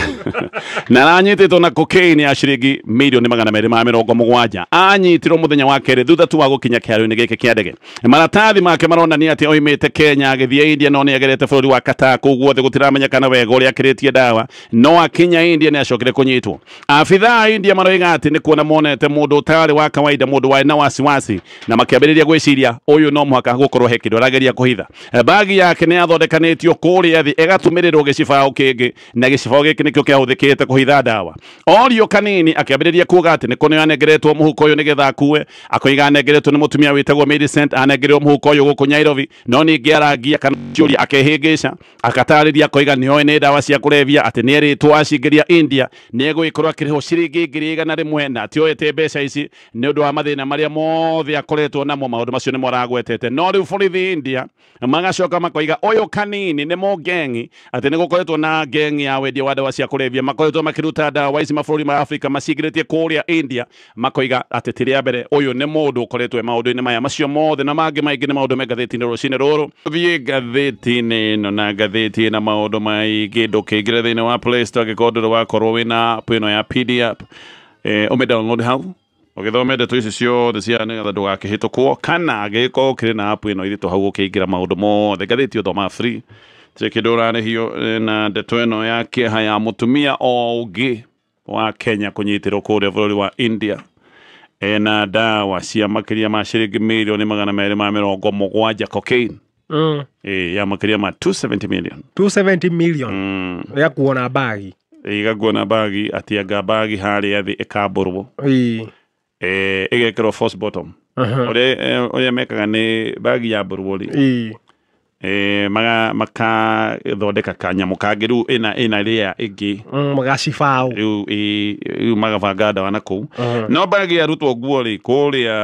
aranyitĩtwo na cocaine ya ciringi mirioni 270. Anyitirwo mũthenya wa kerĩ thutha tu wa gũkinya kĩharo-inĩ gĩkĩ kĩa ndege. Maratathi make maronania atĩ oimĩte Kenya agĩthiĩ India no nĩ agerete bũrũri wa Qatar kũu guothe gũtiramenyekana wega ũrĩa akĩrĩtie ndawa, no akinya India nĩ acokire kũnyitwo. Abithaa a India maroiga atĩ nĩ kuona monete mũndũ ũtarĩ wa kawaida, mũndũ warĩ na wasiwasi, na makĩambĩrĩria gwĩciria ũyũ no mũhaka gũkorwo he kĩndũ arageria kũhitha. Bagi yake nĩ yathondekanĩtio kũrĩa thĩ ĩgatũmĩrĩrwo gĩcibaũ kĩngĩ, na gĩcibaũ gĩkĩ nĩkĩo kĩahũthĩkĩte kũhitha ndawa. Orio Kanini akĩambĩrĩria kuga atĩ nĩ kũneo anengeretwo mũhuko ũyũ nĩgetha akue, akoiga anengeretwo nĩ mũtumia wĩtagwo Millicent, anengerirwo mũhuko ũyũ gũkũ Nairobi, no ningĩ arangia kana ciũria akehĩngĩca, akatarĩria akoiga nĩoĩ nĩ ndawa cia kũrebia, atĩ nĩerĩtwo acingĩria India nĩegũgĩkorwo akĩrĩhwo ciringi 100,000 na atioete mbeca ici nĩ ũndũ wa mathĩna marĩa mothe akoretwo namo. Maũndũ macio nĩmo aragwetete. No rĩu borithi India magacoka makoiga ũyũ Kanini nĩ mũngengi, atĩ nĩ gũkoretwo na ngengi ya wendia wa ndawa cia kũrebia, makoretwo makĩruta ndawa ici mabũrũri ma Afrika macingĩrĩtie kũrĩa India, makoiga atĩ ti rĩa mbere ũyũ nĩ mũndũ ũkoretwo e maũndũ-inĩ maya macio mothe na mangĩ maingĩ nĩ maũndũ me ngathĩti-inĩ rũcinĩ rũrũ. Thiĩ ngathĩti-inĩ ĩno na ngathĩti ĩna maũndũ maingĩ, ndũkĩingĩre thĩinĩ wa Play Store angĩkorwo ndũrĩ wakorwo wĩna app ĩno ya PDF, ũmĩ download hau ũgĩthome ndeto ici ciothe cia nĩgetha ndũgakĩhĩtũkwo, kana angĩgĩkorwo ũkĩrĩ na app ĩno ithitũ hau ũkĩingĩra maũndũ mothe ngathĩti ũthoma free tirĩ kĩndũ ũrarĩhio. Na ndeto ĩno ya kĩeha ya mũtumia o ũngĩ wa Kenya kũnyitĩrwo kũrĩa bũrũri wa India ena ndawa cia makĩria ma ciringi mirioni 270 cocaine ya makĩria ma 270 million 270 million ya kuona bagi igakuona bagi atianga bagi harĩa thĩ ĩkambũrwo ĩgekĩrwo false bottom. Ũrĩa mekaga nĩ bagi yambũrwo rĩ makathondeka kanyamũ kangĩ rĩu ĩna rĩa ĩngĩ magacibaũ rĩu magabanga ndawa na kũu. No bagi yarutwo nguo rĩ kũrĩa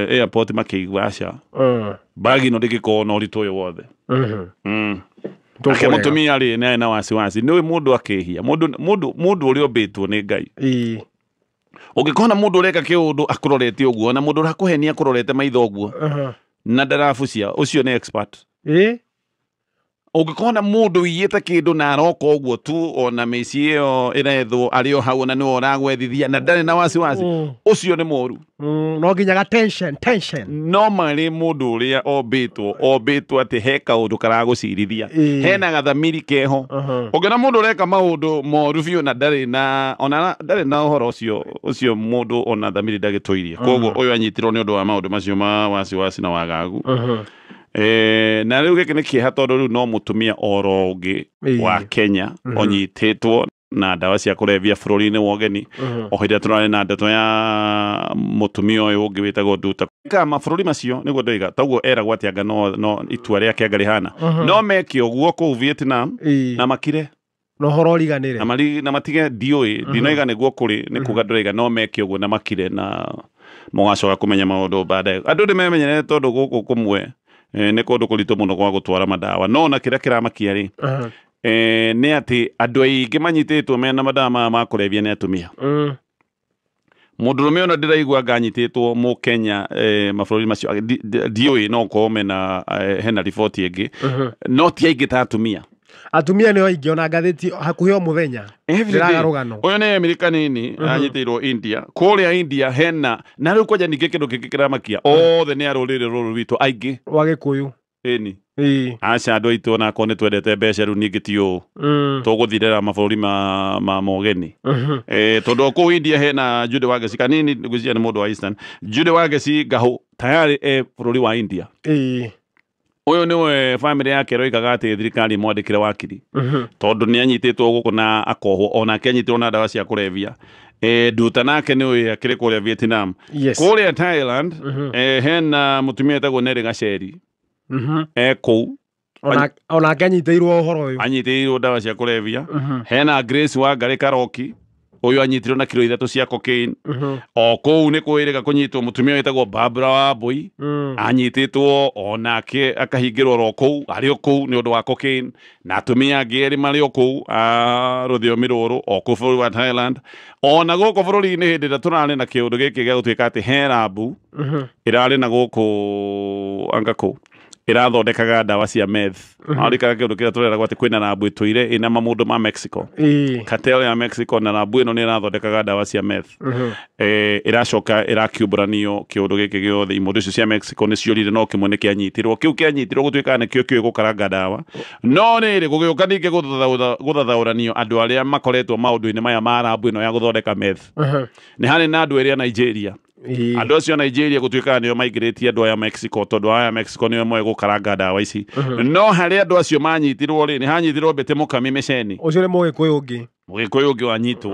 airport makĩigua aca bagi ĩno ndĩngĩkorwo na ũritũ ũyũ wothe. Ake mũtumia rĩ nĩ arĩ na wasiwasi, nĩũĩ mũndũ akĩhia, mũndũ ũrĩa ũmbĩtwo nĩ Ngai. Ũngĩkona mũndũ ũreka kĩũndũ akũrorete ũguo na mũndũ ũrakũhenia akũrorete maitho ũguo na ndarabucia, ũcio nĩ expert. Ũngĩkona mũndũ ũiyĩte kĩndũ na aroka ũguo tu ona mĩciĩ ĩyo ĩrethwo arĩ o hau na nĩwe ũragwethithia na ndarĩ na wasiwasi, ũcio nĩ mũru. No nginya tension. No marĩ mũndũ ũrĩa ombĩtwo atĩ he kaũndũ karagũcirithia, hena gathamiri keho. Ũngĩona mũndũ ũreka maũndũ moru biũ na ndarĩ na ona ndarĩ na ũhoro ũcio mũndũ ona thamiri ndagĩtũirie. Koguo ũyũ anyitirwo nĩ ũndũ wa maũndũ macio ma wasiwasi na wagagu. Na rĩu gĩkĩ nĩ kĩeha tondũ rĩu no mũtumia oro ũngĩ wa Kenya onyitĩtwo na ndawa cia kũrebia bũrũri-inĩ wa ũgeni. O hĩndĩ ĩrĩa tũrarĩ na ndeto ya mũtumia ũyũ ũngĩ wĩtagwo Nduta. Ka mabũrũri macio nĩguo ndoiga toguo eragwo atĩ anga no itua rĩake anga rĩhana no meke ũguo kũu Vietnam na makire no horo riganĩre na matige ndiũĩ ndinoiga nĩguo kũrĩ nĩ kuga ndĩroiga no meke ũguo na makire na mũgacoka kũmenya maũndũ baadaye. Andũ nĩmemenyerete tondũ gũkũ kũmwe nĩ kũndũ kũritũ mũno gwa gũtwara madawa, no na kĩrĩa kĩramakia rĩ nĩ atĩ andũ aingĩ manyitĩtwo mena madawa maya ma kũrebia nĩ atumia. Mũndũrũme ona ndĩraigua anga anyitĩtwo mũkenya mabũrũri macio ndiũĩ no ũkorwo mena hena riboti ĩngĩ, no ti aingĩ ta atumia. Atumia nĩo aingĩ ona ngathĩti hakuhĩ o mũthenya ndĩraga rũgano. Ũyũ nĩ Emily Kanini anyitĩirwo India. Kũrĩa India hena na rĩu kwanja ningĩ kĩndũ kĩngĩ kĩramakia othe nĩ a rũrĩrĩ rũrũ rwitũ aingĩ wa Gĩkũyũ. Ĩni aca andũ aitũ onakorwo nĩ twendete mbeca rĩu ningĩ ti ũũ tũgũthirĩra mabũrũri ma mogeni. Tondũ kũu India hena Jude Wangeci Kanini ngwĩciria nĩ mũndũ wa Eastern. Jude Wangeci Ngahũ tayari e bũrũri wa India. Ũyũ nĩwe family yake ĩroigaga atĩ thirikari ĩmwandĩkĩre wakiri tondũ nĩ anyitĩtwo gũkũ na akohwo onake anyitĩrwo na ndawa cia kũrebia. Nduta nake nĩũĩ akĩrĩ kũrĩa Vietnam. Kũrĩa Thailand hena mũtumia wĩtagwo Nelly Gacheri kũu onake anyitĩirwo ũhoro ũyũ, anyitĩirwo ndawa cia kũrebia. Hena Grace Wangari Karoki Ũyũ anyitirwo na kiro 3 cia cocaine. O kũu nĩ kwĩrĩga kũnyitwo mũtumia wĩtagwo Barbara Wambui. Anyitĩtwo onake akahingĩrwo ro kũu arĩ o kũu nĩ ũndũ wa cocaine, na atumia angĩ erĩ marĩ o kũu a rũthiomi rũrũ o kũu bũrũri wa Thailand. Ona gũkũ bũrũri-inĩ hĩndĩ ĩrĩa tũrarĩ na kĩũndũ gĩkĩ gĩa gũtuĩka atĩ he rambu ĩrarĩ na gũkũ anga kũ ĩrathondekaga ndawa cia meth. Arikaga kĩũndũ kĩrĩa tũreragwo atĩ kwĩna rambu ĩtũire ĩna mamũndũ ma Mexico, cartel ya Mexico, na rambu ĩno nĩ ĩrathondekaga ndawa cia meth. Ĩracoka ĩrakiumbũranio kĩũndũ gĩkĩ gĩothe. Imũndũ icio cia Mexico nĩ ciorire, no kĩmwe nĩ kĩanyitirwo. Kĩu kĩanyitirwo gũtuĩkaga nĩkĩo kĩũĩ gũkaranga ndawa. No rĩrĩ, gũgĩũka ningĩ gũthathaũranio andũ arĩa makoretwo maũndũ-inĩ maya ma rambu ĩno ya gũthondeka meth. Nĩ harĩ na andũ erĩ a Nigeria. Andũ acio a Nigeria gũtuĩkaga nĩo maingĩrĩtie andũ aya Mexico, tondũ aya Mexico nĩo moĩ gũkaranga ndawa ici. No harĩ andũ acio manyitirwo rĩ, nĩ hanyitirwo Mbete Mũkami Mĩceni. Ũcio nĩ Mũgĩkũyũ ũngĩ. Mũgĩkũyũ ũngĩ wanyitwo.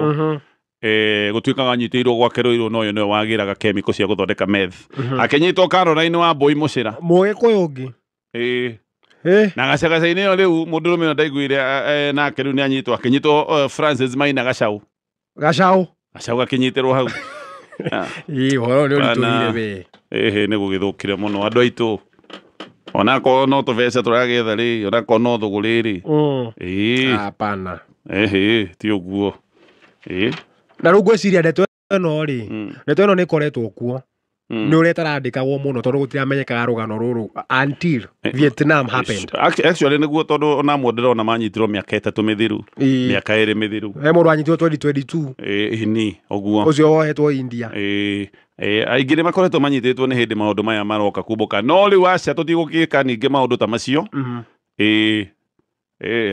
Gũtuĩkaga anyitĩirwo gwake Rũirũ, no ũyũ nĩwe wagĩraga kemiko cia gũthondeka meth. Akĩnyitwo Caroline wa Mbũi Mũcĩra. Mũgĩkũyũ ũngĩ. Na gacagaca-inĩ ĩyo rĩu mũndũrũme ũyũ ndaiguire nake rĩu nĩ anyitwo, akĩnyitwo Francis Maina Gacau. Gacau. Gacau gakĩnyitĩrwo hau. Ũhoro nĩ ũritũhire we. Ĩhĩ, nĩ gũgĩthũkire mũno andũ aitũ. Onakorwo no tũbeca tũragĩetha rĩ, onakorwo no thũgũrĩ rĩ. Hapana. Ĩhĩ, ti ũguo. Na rĩu ngwĩciria ndeto ĩno rĩ, ndeto ĩno nĩ ĩkoretwo kuo. Nĩ ũrĩa ĩtarandĩkagwo mũno tondũ gũtiramenyekaga rũgano rũrũ until Vietnam happened. Actually nĩguo, tondũ ona amwe ndĩrona manyitirwo mĩaka 3 mĩthiru, mĩaka 2 mĩthiru. He mũndũ anyitirwo 2022. Ĩni, ũguo. Ũcio wohetwo India. Aingĩ nĩ makoretwo manyitĩtwo nĩ hĩndĩ maũndũ maya maroka kumbũka. No rĩu aca tũtigũgĩka ningĩ maũndũ ta macio.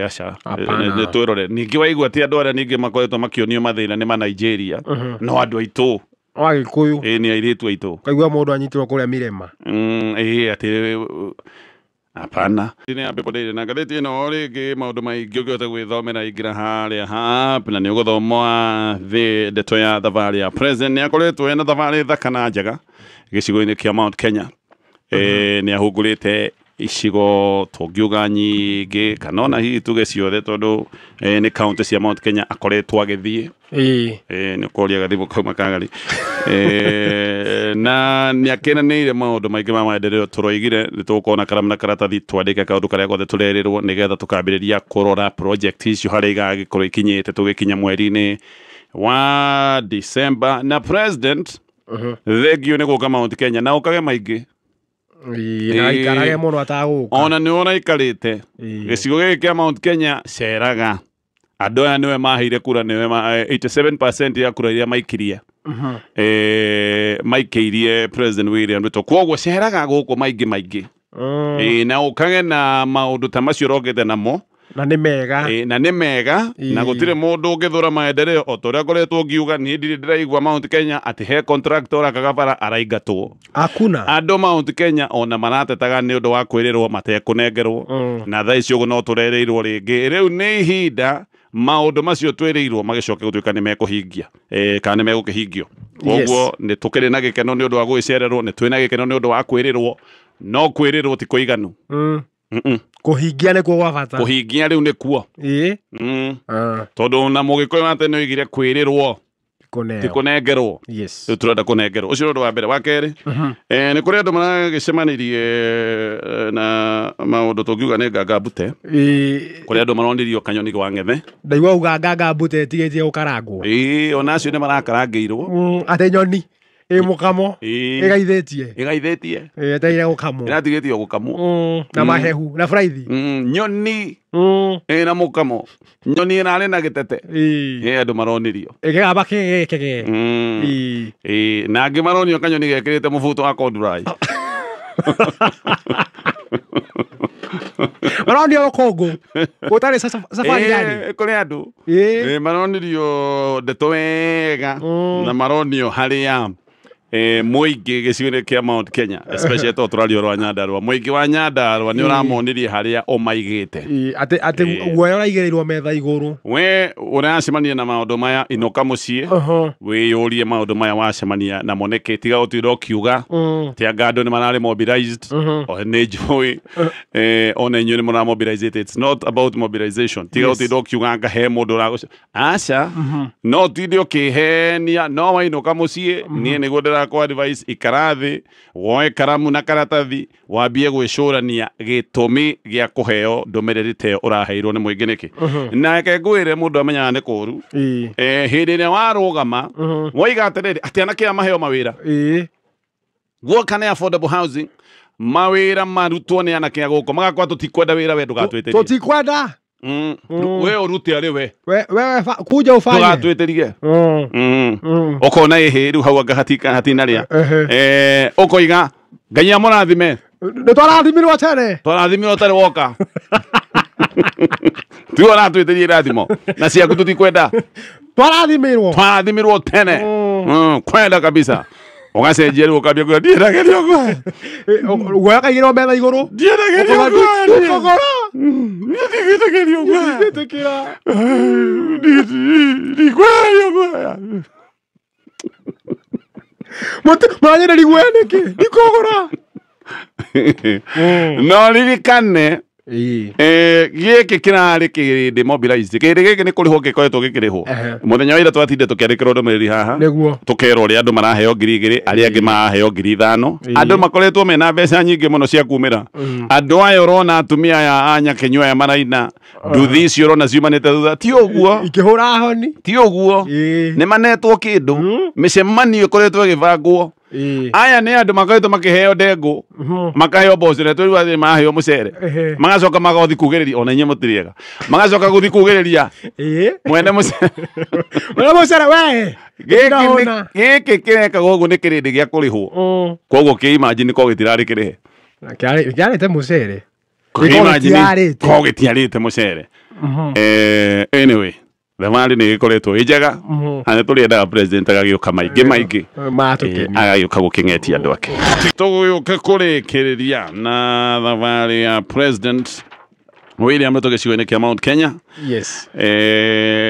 Aca. Nĩ twĩrore. Ningĩ waigua atĩ andũ arĩa ningĩ makoretwo makĩonio mathĩna nĩ ma Nigeria. No andũ aitũ. Wa Gĩkũyũ. Nĩ airĩtu aitũ. Kaigua mũndũ anyitirwo kũrĩa Mirema. Atĩ hapana. Nĩ ya People Daily na ngathĩti ĩno rĩngĩ maũndũ maingĩ ũngĩhota gwĩthomera ingĩra harĩa hap, na nĩ ũgũthoma thĩ ndeto ya thabarĩ ya president. Nĩ akoretwo ena thabarĩ thaka na njega gĩcigo-inĩ kĩa Mount Kenya. Nĩ ahungurĩte icigo tũngiuga nyingĩ kana ona hihi tuge ciothe, tondũ nĩ county cia Mount Kenya akoretwo agĩthiĩ. Nĩ ũkoria gathimũ kauma kagari. Na nĩ akenanĩire maũndũ maingĩ ma maendeleo. Tũroigire nĩ tũgũkorwo na karamu na karatathi twandĩke kaũndũ karĩa gothe tũrerĩrwo, nĩgetha tũkambĩrĩria kũrora project icio harĩa igagĩkorwo ikinyĩte tũgĩkinya mweri-inĩ wa December. Na president, thengiũ nĩ gũka Mount Kenya na ũkage maingĩ. Na aikarage mũno atagũka. Ona nĩ ũraikarĩte gĩcigo gĩkĩ kĩa Mount Kenya, ceraga. Andũ aya nĩwe maheire kura, nĩwe 87% ya kura iria maikirie. Maikĩirie President William Ruto. Kwoguo ceraga gũkũ maingĩ maingĩ. Na ũkage na maũndũ ta macio ũrokĩte namo. Na nĩ mega. Na nĩ mega. Na gũtirĩ mũndũ ũngĩthũra maendeleo. O ta ũrĩa ngoretwo ngiuga, niĩ ndirĩ ndĩraigua Mount Kenya atĩ he contractor ũrakaga bara araingatwo. Hakuna. Andũ Mount Kenya ona maratetaga nĩ ũndũ wa kwĩrĩrwo matekũnengerwo. Na thaa ici ũguo no tũrereirwo rĩngĩ. Rĩu nĩ ihinda maũndũ macio twĩrĩirwo magĩcoke gũtuĩka nĩ mekũhingia, kana nĩ megũkĩhingio. Koguo nĩ tũkĩrĩ na gĩkeno nĩ ũndũ wa gũgĩcererwo, nĩ twĩna gĩkeno nĩ ũndũ wa kwĩrĩrwo, no kwĩrĩrwo ti kũiganu. Kũhingia nĩkuo gwa bata. Kũhingia rĩu nĩkuo. Tondũ na Mũgĩkũyũ wa tene oigire kwĩrĩrwo ti kũnengerwo. Rĩu tũrenda kũnengerwo. Ũcio nĩ ũndũ wa mbere. Wa kerĩ, nĩ kũrĩ andũ maragĩcemanirie na maũndũ tũngiuga nĩ nganga mbute. Kũrĩ andũ maronirio kanyoni gwa ng'ethe. Ndaigua uga nganga mbute ĩtigĩtie gũkarangwo. Ona acio nĩ marakarangĩirwo. Atĩ nyoni ĩ mũkamo ĩgaithĩtie. Ĩgaithĩtie. Ĩetereire gũkamwo. Ĩratigĩtio gũkamwo. Na mahehu na fraithi. Nyoni ĩna mũkamo. Nyoni ĩrarĩ na gĩtete. Andũ maronirio. Ĩkĩgamba kĩgĩ kĩgĩ. Na angĩ maronio kanyoni gekĩrĩte mũbuto wa corduroy. Maronio rũkũngũ. Gũtarĩ safari yani. Kũrĩ andũ. Maronio ndeto wega. Na maronio harĩa Mũingĩ gĩcigo-inĩ kĩa Mount Kenya, especially to tũraria ũhoro wa Nyandarua, mũingĩ wa Nyandarua nĩ ũramonirie harĩa ũmaigĩte. Atĩ guoya ũraigĩrĩirwo metha igũrũ. We ũracemania na maũndũ maya, inũka mũciĩ wĩyũrie maũndũ maya wacemania namo nĩkĩ, tiga gũtinda ũkiuga atĩ anga andũ nĩ mararĩ mobilized. O nĩ njũĩ ona inyuĩ nĩ mũramobilizĩte. It's not about mobilization. Tiga gũtinda ũkiuga anga he mũndũ ũragũca, aca, no ũtinde ũkĩhenia. No wainũka mũciĩ, niĩ nĩguo ndĩrakũ advice, ikara thĩ, woe karamu na karatathi, wambie gwĩcũrania gĩtũmi gĩa kũheo ndũmĩrĩri ta ĩyo ũraheirwo nĩ mũingĩ nĩkĩ. Na reke ngwĩre, mũndũ amenyaga nĩ kũũru hĩndĩ ĩrĩa warũgama woiga atĩrĩrĩ, atĩ anake aya maheo mawĩra guoka nĩ affordable housing, mawĩra marutwo nĩ anake a gũkũ, magakorwo tũtikwenda wĩra, we ndũgatwĩtĩrie. Tũtikwenda. We ũrute arĩ we. Wewe kuja ufanye. Ndũgatwĩtĩrie. Ũkona ĩhĩ rĩu hau anga hatinarĩa. Ũkoiga Ngai amũrathime. Nĩ twarathimirwo tene. Twarathimirwo ũtarĩ woka, tiwe ũratwĩtĩria irathimo na ciaku tũtikwenda. Twarathimirwo. Twarathimirwo tene. Kwenda kabisa, ũgacenjia rĩu, ũkambia kuga ndiendagerio guoya. Guoya kaigĩrĩrwo metha igũrũ. Ndiendagerio guoya. Ndikũgũra. Niĩ ndigwĩtĩkĩrio guoya. Ndigwĩtĩkĩra. Ndikwendagerio guoya. Mũranyereria guoya nĩkĩ? Ndikũgũra. No ririkane, gĩkĩ kĩrarĩ kĩrĩndĩ mobilized. Kĩrĩndĩ gĩkĩ nĩ kũrĩhwo gĩkoretwo gĩkĩrĩhwo. Mũthenya wa ira twatinde tũkĩandĩkĩrwo ndũmĩrĩri haha, tũkerwo ũrĩa andũ maraheo 2,000, arĩa angĩ maraheo 5,000. Andũ makoretwo mena mbeca nyingĩ mũno cia kumĩra. Andũ aya ũrona, atumia aya a Nyakenyua aya maraina nduthi icio ũrona ciumanĩte thutha, ti ũguo. Ikĩhũra honi. Ti ũguo, nĩ manetwo kĩndũ, mĩcemanio ĩkoretwo ĩgĩbangwo. Aya nĩ andũ makoretwo makĩheo ndengũ, makaheo mboco, na twĩrwo atĩ maheo mũcere, magacoka magothi kugĩrĩria, ona inyuĩ mũtirĩega, magacoka gũthi kugĩrĩria mwene mũcere. Mwene mũcere we. Gĩkĩ kĩrekagwo ũguo nĩ kĩrĩndĩ gĩa kũrĩhwo. Koguo kĩ imagine ko gĩtirarĩ kĩrĩhe. Kĩarĩte mũcere. Ko gĩtiarĩte mũcere. Anyway, thabarĩ nĩ ĩgĩkoretwo ĩ njega, na nĩ tũrĩendaga president agagĩũka maingĩ maingĩ, agagĩũka gũkĩng'etia andũ ake. Tũgũgĩũka kũrĩkĩrĩria na thabarĩ ya President William Ruto gĩcigo-inĩ kĩa Mount Kenya.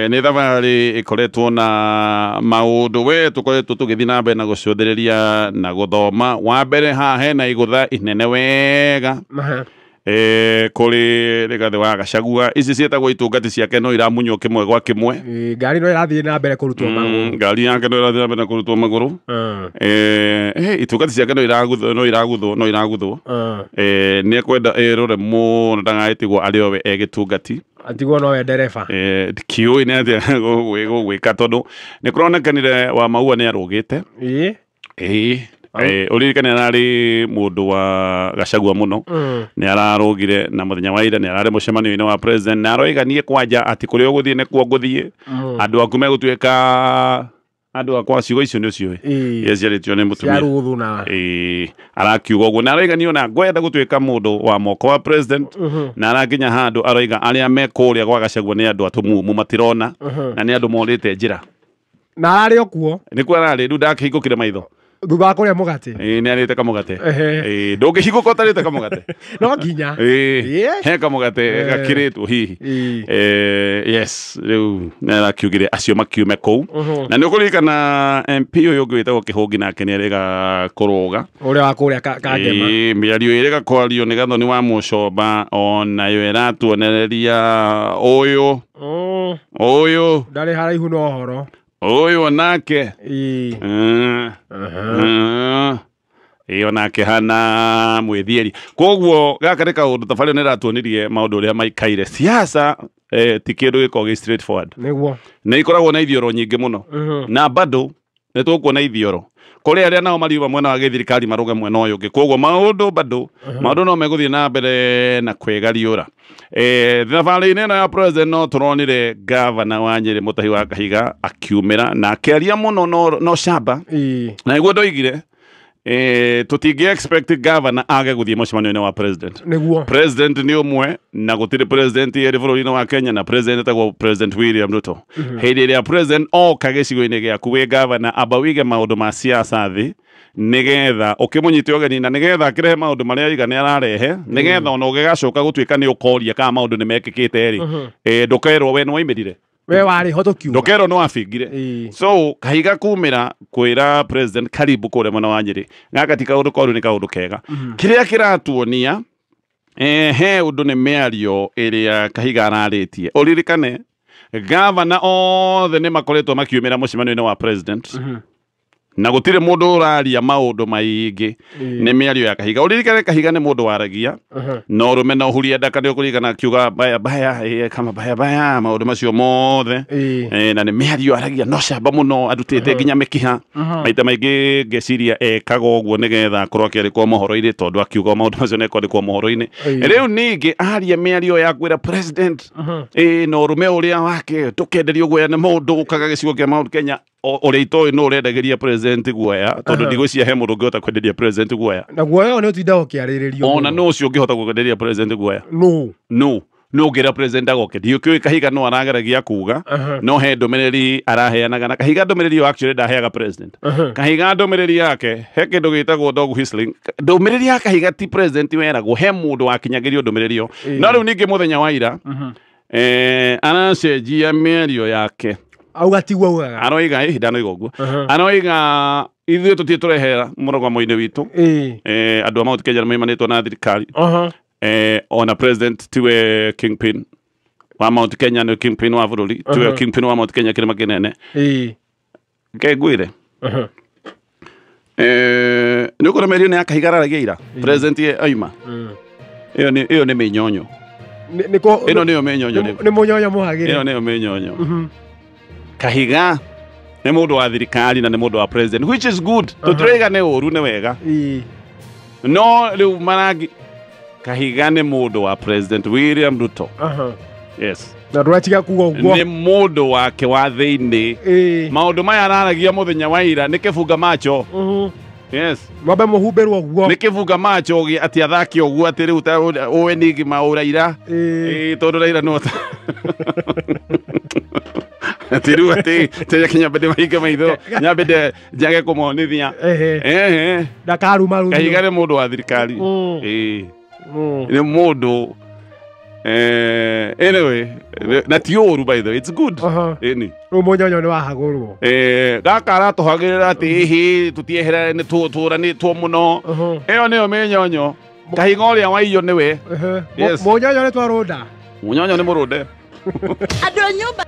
Nĩ thabarĩ ĩkoretwo na maũndũ we tũkoretwo tũgĩthiĩ na mbere na gũcũthĩrĩria na gũthoma. Wa mbere, haha hena igũtha inene wega kũrĩ Rigathĩ wa Gachagua. Ici ciĩtagwo itungati ciake no iramunywo kĩmwe gwa kĩmwe. Ngari no ĩrathiĩ na mbere kũrutwo magũrũ. Ngari yake no ĩrathiĩ na mbere na kũrutwo magũrũ. Itungati ciake no iraguthwo, no iraguthwo, no iraguthwo. Nĩ ekwenda ĩrore mũno ndagagĩtigwo arĩ o we egĩtungati. Atigwo nowe ndereba. Ndikiũĩ nĩ atĩa gũgwĩka, tondũ nĩ kũronekanire wa Maua nĩ arũgĩte. Ĩĩ, ũririkane ararĩ mũndũ wa Gachagua mũno. Nĩ ararũgire, na mũthenya wa ira nĩ ararĩ mũcemanio-inĩ wa president, na aroiga niĩ kwanja atĩ kũrĩa ũgũthiĩ nĩkuo ngũthiĩ, andũ aku megũtuĩka andũ akwa. Ciugo icio nĩ ũciũĩ iria ciarĩtio nĩ mũtumia. Cia Ruthu na Ĩĩ, arakiuga ũguo na aroiga niĩ ona ngwenda gũtuĩka mũndũ wa moko wa president. Na arakinya handũ aroiga arĩa me kũrĩa gwa Gachagua nĩ andũ atumumu, matirona, na nĩ andũ morĩte njĩra. Na ararĩ o kuo. Nĩkuo ararĩ rĩu, ndakĩhingũkire maitho. Thutha wa kũrĩa mũgate. Ĩĩ, nĩ arĩte kamũgate. Ĩĩ, ndũngĩhingũka ũtarĩte kamũgate. No nginya. Ĩĩ, he kamũgate gakĩrĩtwo hihi. Yes, rĩu nĩ arakiugire acio makiume kũu. Na nĩ ũkũririkana MP ũyũ ũngĩ wĩtagwo Kĩhũngi nake nĩ arĩga kũrũga. Ũrĩa wa kũrĩa Kangema. Ĩĩ, mĩario ĩrĩga kwario nĩ Gathoni wa Mũcomba onayo ĩratuonereria ũyũ ũyũ ndarĩ haraihu na ũhoro. Ũyũ onake. Ĩĩ, onake hana mwĩthieri. Koguo gaka nĩ kaũndũ thabarĩ nĩ ĩratuonirie maũndũ ũrĩa maikaire siasa. Ti kĩndũ gĩkoragwo gĩ straightforward. Nĩ ikoragwo na ithioro nyingĩ mũno, na bado nĩ tũkuona ithioro kũrĩ arĩa nao mariuma mwena wa gĩthirikari marũge mwena ũyũ ũngĩ. Koguo maũndũ bado, maũndũ no megũthiĩ na mbere na kwĩgariũra. Thabarĩ-inĩ ĩno ya president no tũronire gavana wa Nyĩrĩ Mũtahi wa Kahiga akiumĩra na akĩaria mũno no shamba, na nĩguo ndoigire. Tũtingĩ expect governor age gũthiĩ mũcemanio-inĩ wa president. Nĩguo. President nĩ ũmwe na gũtirĩ president erĩ bũrũri-inĩ wa Kenya, na president etagwo President William Ruto. Hĩndĩ ĩrĩa president oka gĩcigo-inĩ gĩaku wĩ governor, amba wige maũndũ ma siasa thĩ nĩgetha ũkĩmũnyite ũgeni, na nĩgetha akĩrehe maũndũ marĩa aiga nĩ ararehe, nĩgetha ona ũgĩgacoka gũtuĩka nĩ ũkoria kana maũndũ nĩ mekĩkĩte rĩ, ndũkerwo we nĩ waimĩrire, we warĩ ho tũkiuga, ndũkerwo nĩ wabingire. So Kahiga kumĩra kwĩra president karibu kũrĩa mwena wa Nyĩrĩ, gaka ti kaũndũ koru, nĩ kaũndũ kega. Kĩrĩa kĩratuonia he ũndũ nĩ mĩario ĩrĩa Kahiga ararĩtie. Ũririkane gavana othe nĩ makoretwo makiumĩra mũcemanio-inĩ wa president, na gũtirĩ mũndũ ũraria maũndũ maingĩ, nĩ mĩario ya Kahiga. Ũririkane Kahiga nĩ mũndũ waragia na ũrũme na ũhuria ndaka, nĩ ũkũririkana akiuga baya baya kama baya baya, maũndũ macio mothe, na nĩ mĩario aragia no camba mũno, arutĩte nginya mĩkiha. Maita maingĩ ngeciria ekaga ũguo nĩgetha akorwo akĩandĩkwo mohoro-inĩ, tondũ akiuga maũndũ macio nĩekwandĩkwo mohoro-inĩ. Rĩu ningĩ aria mĩario ya kwĩra president na ũrũme ũrĩa wake ndũkenderio guoya nĩ mũndũ ũkaga gĩcigo kĩa Mount Kenya, ũrĩa itoĩ nũ ũrendagĩria president guoya, tondũ ndigwĩciria he mũndũ ũngĩhota kwenderia president guoya. Na guoya ũyũ nĩ ũtindaga ũkĩarĩrĩrio. Ona nũ ũcio ũngĩhota kwenderia president guoya? Nũ nũ ũngĩra president agoke? Ndiũkĩũĩ Kahiga no arageragia kuga, no he ndũmĩrĩri araheanaga, na Kahiga ndũmĩrĩri ĩyo actually ndaheaga president. Kahiga ndũmĩrĩri yake he kĩndũ gĩtagwo dog whistling. Ndũmĩrĩri ya Kahiga ti president weragwo, he mũndũ wakinyagĩrio ndũmĩrĩri ĩyo. No rĩu ningĩ mũthenya wa ira aracenjia mĩario yake, auga tiguo augaga, aroiga ndanoiga ũguo, aroiga ithuĩ tũtirĩ tũrehera mũrũgamo-inĩ witũ. Andũ a Mount Kenya nĩmaimanĩtwo na thirikari, ona president tiwe kingpin wa Mount Kenya, nĩ kingpin wa bũrũri, tiwe kingpin wa Mount Kenya kĩrĩma kĩnene. Ke ngwĩre nĩ ũkũrora mĩario nĩ ya Kahiga araragia ira, president ye aima, ĩyo nĩ mĩnyonyo, ĩno nĩyo mĩnyonyo, nĩ mũnyonyo mũhagĩre, ĩyo nĩyo mĩnyonyo. Kahiga nĩ mũndũ wa thirikari na nĩ mũndũ wa president, which is good. Tũtirauga nĩ ũru, nĩ wega. No rĩu marangi Kahiga nĩ mũndũ wa President William Ruto. Yes. Na ndũratiga kuga ũguo. Nĩ mũndũ wake wa thĩinĩ. Maũndũ maya araragia mũthenya wa ira nĩ kĩbunga macho. Yes. Mwambe mũhumbĩrwo ũguo. Nĩ kĩbunga macho atĩ athaki ũguo atĩ rĩu ta ũĩ ningĩ maũra ira. Tondũ Raila no atĩ rĩu atĩ tĩrĩa nyambe mahinge maitho, nyambe njage kũmonithia. Ndakarumarumio. Kahiga nĩ mũndũ wa thirikari. Nĩ mũndũ anyway, na ti ũru by the way, it's good. Ĩni. Rĩu mũnyonyo nĩ wahagũrwo. Gaka aratũhagĩrĩra atĩ ĩhĩ tũtieherere nĩ tũranĩtwo mũno. Ĩyo nĩyo mĩnyonyo. Kahiga ũrĩa waiyo nĩwe. Mũnyonyo nĩ twarũnda. Mũnyonyo nĩ mũrũnde. Andũ a nyũmba.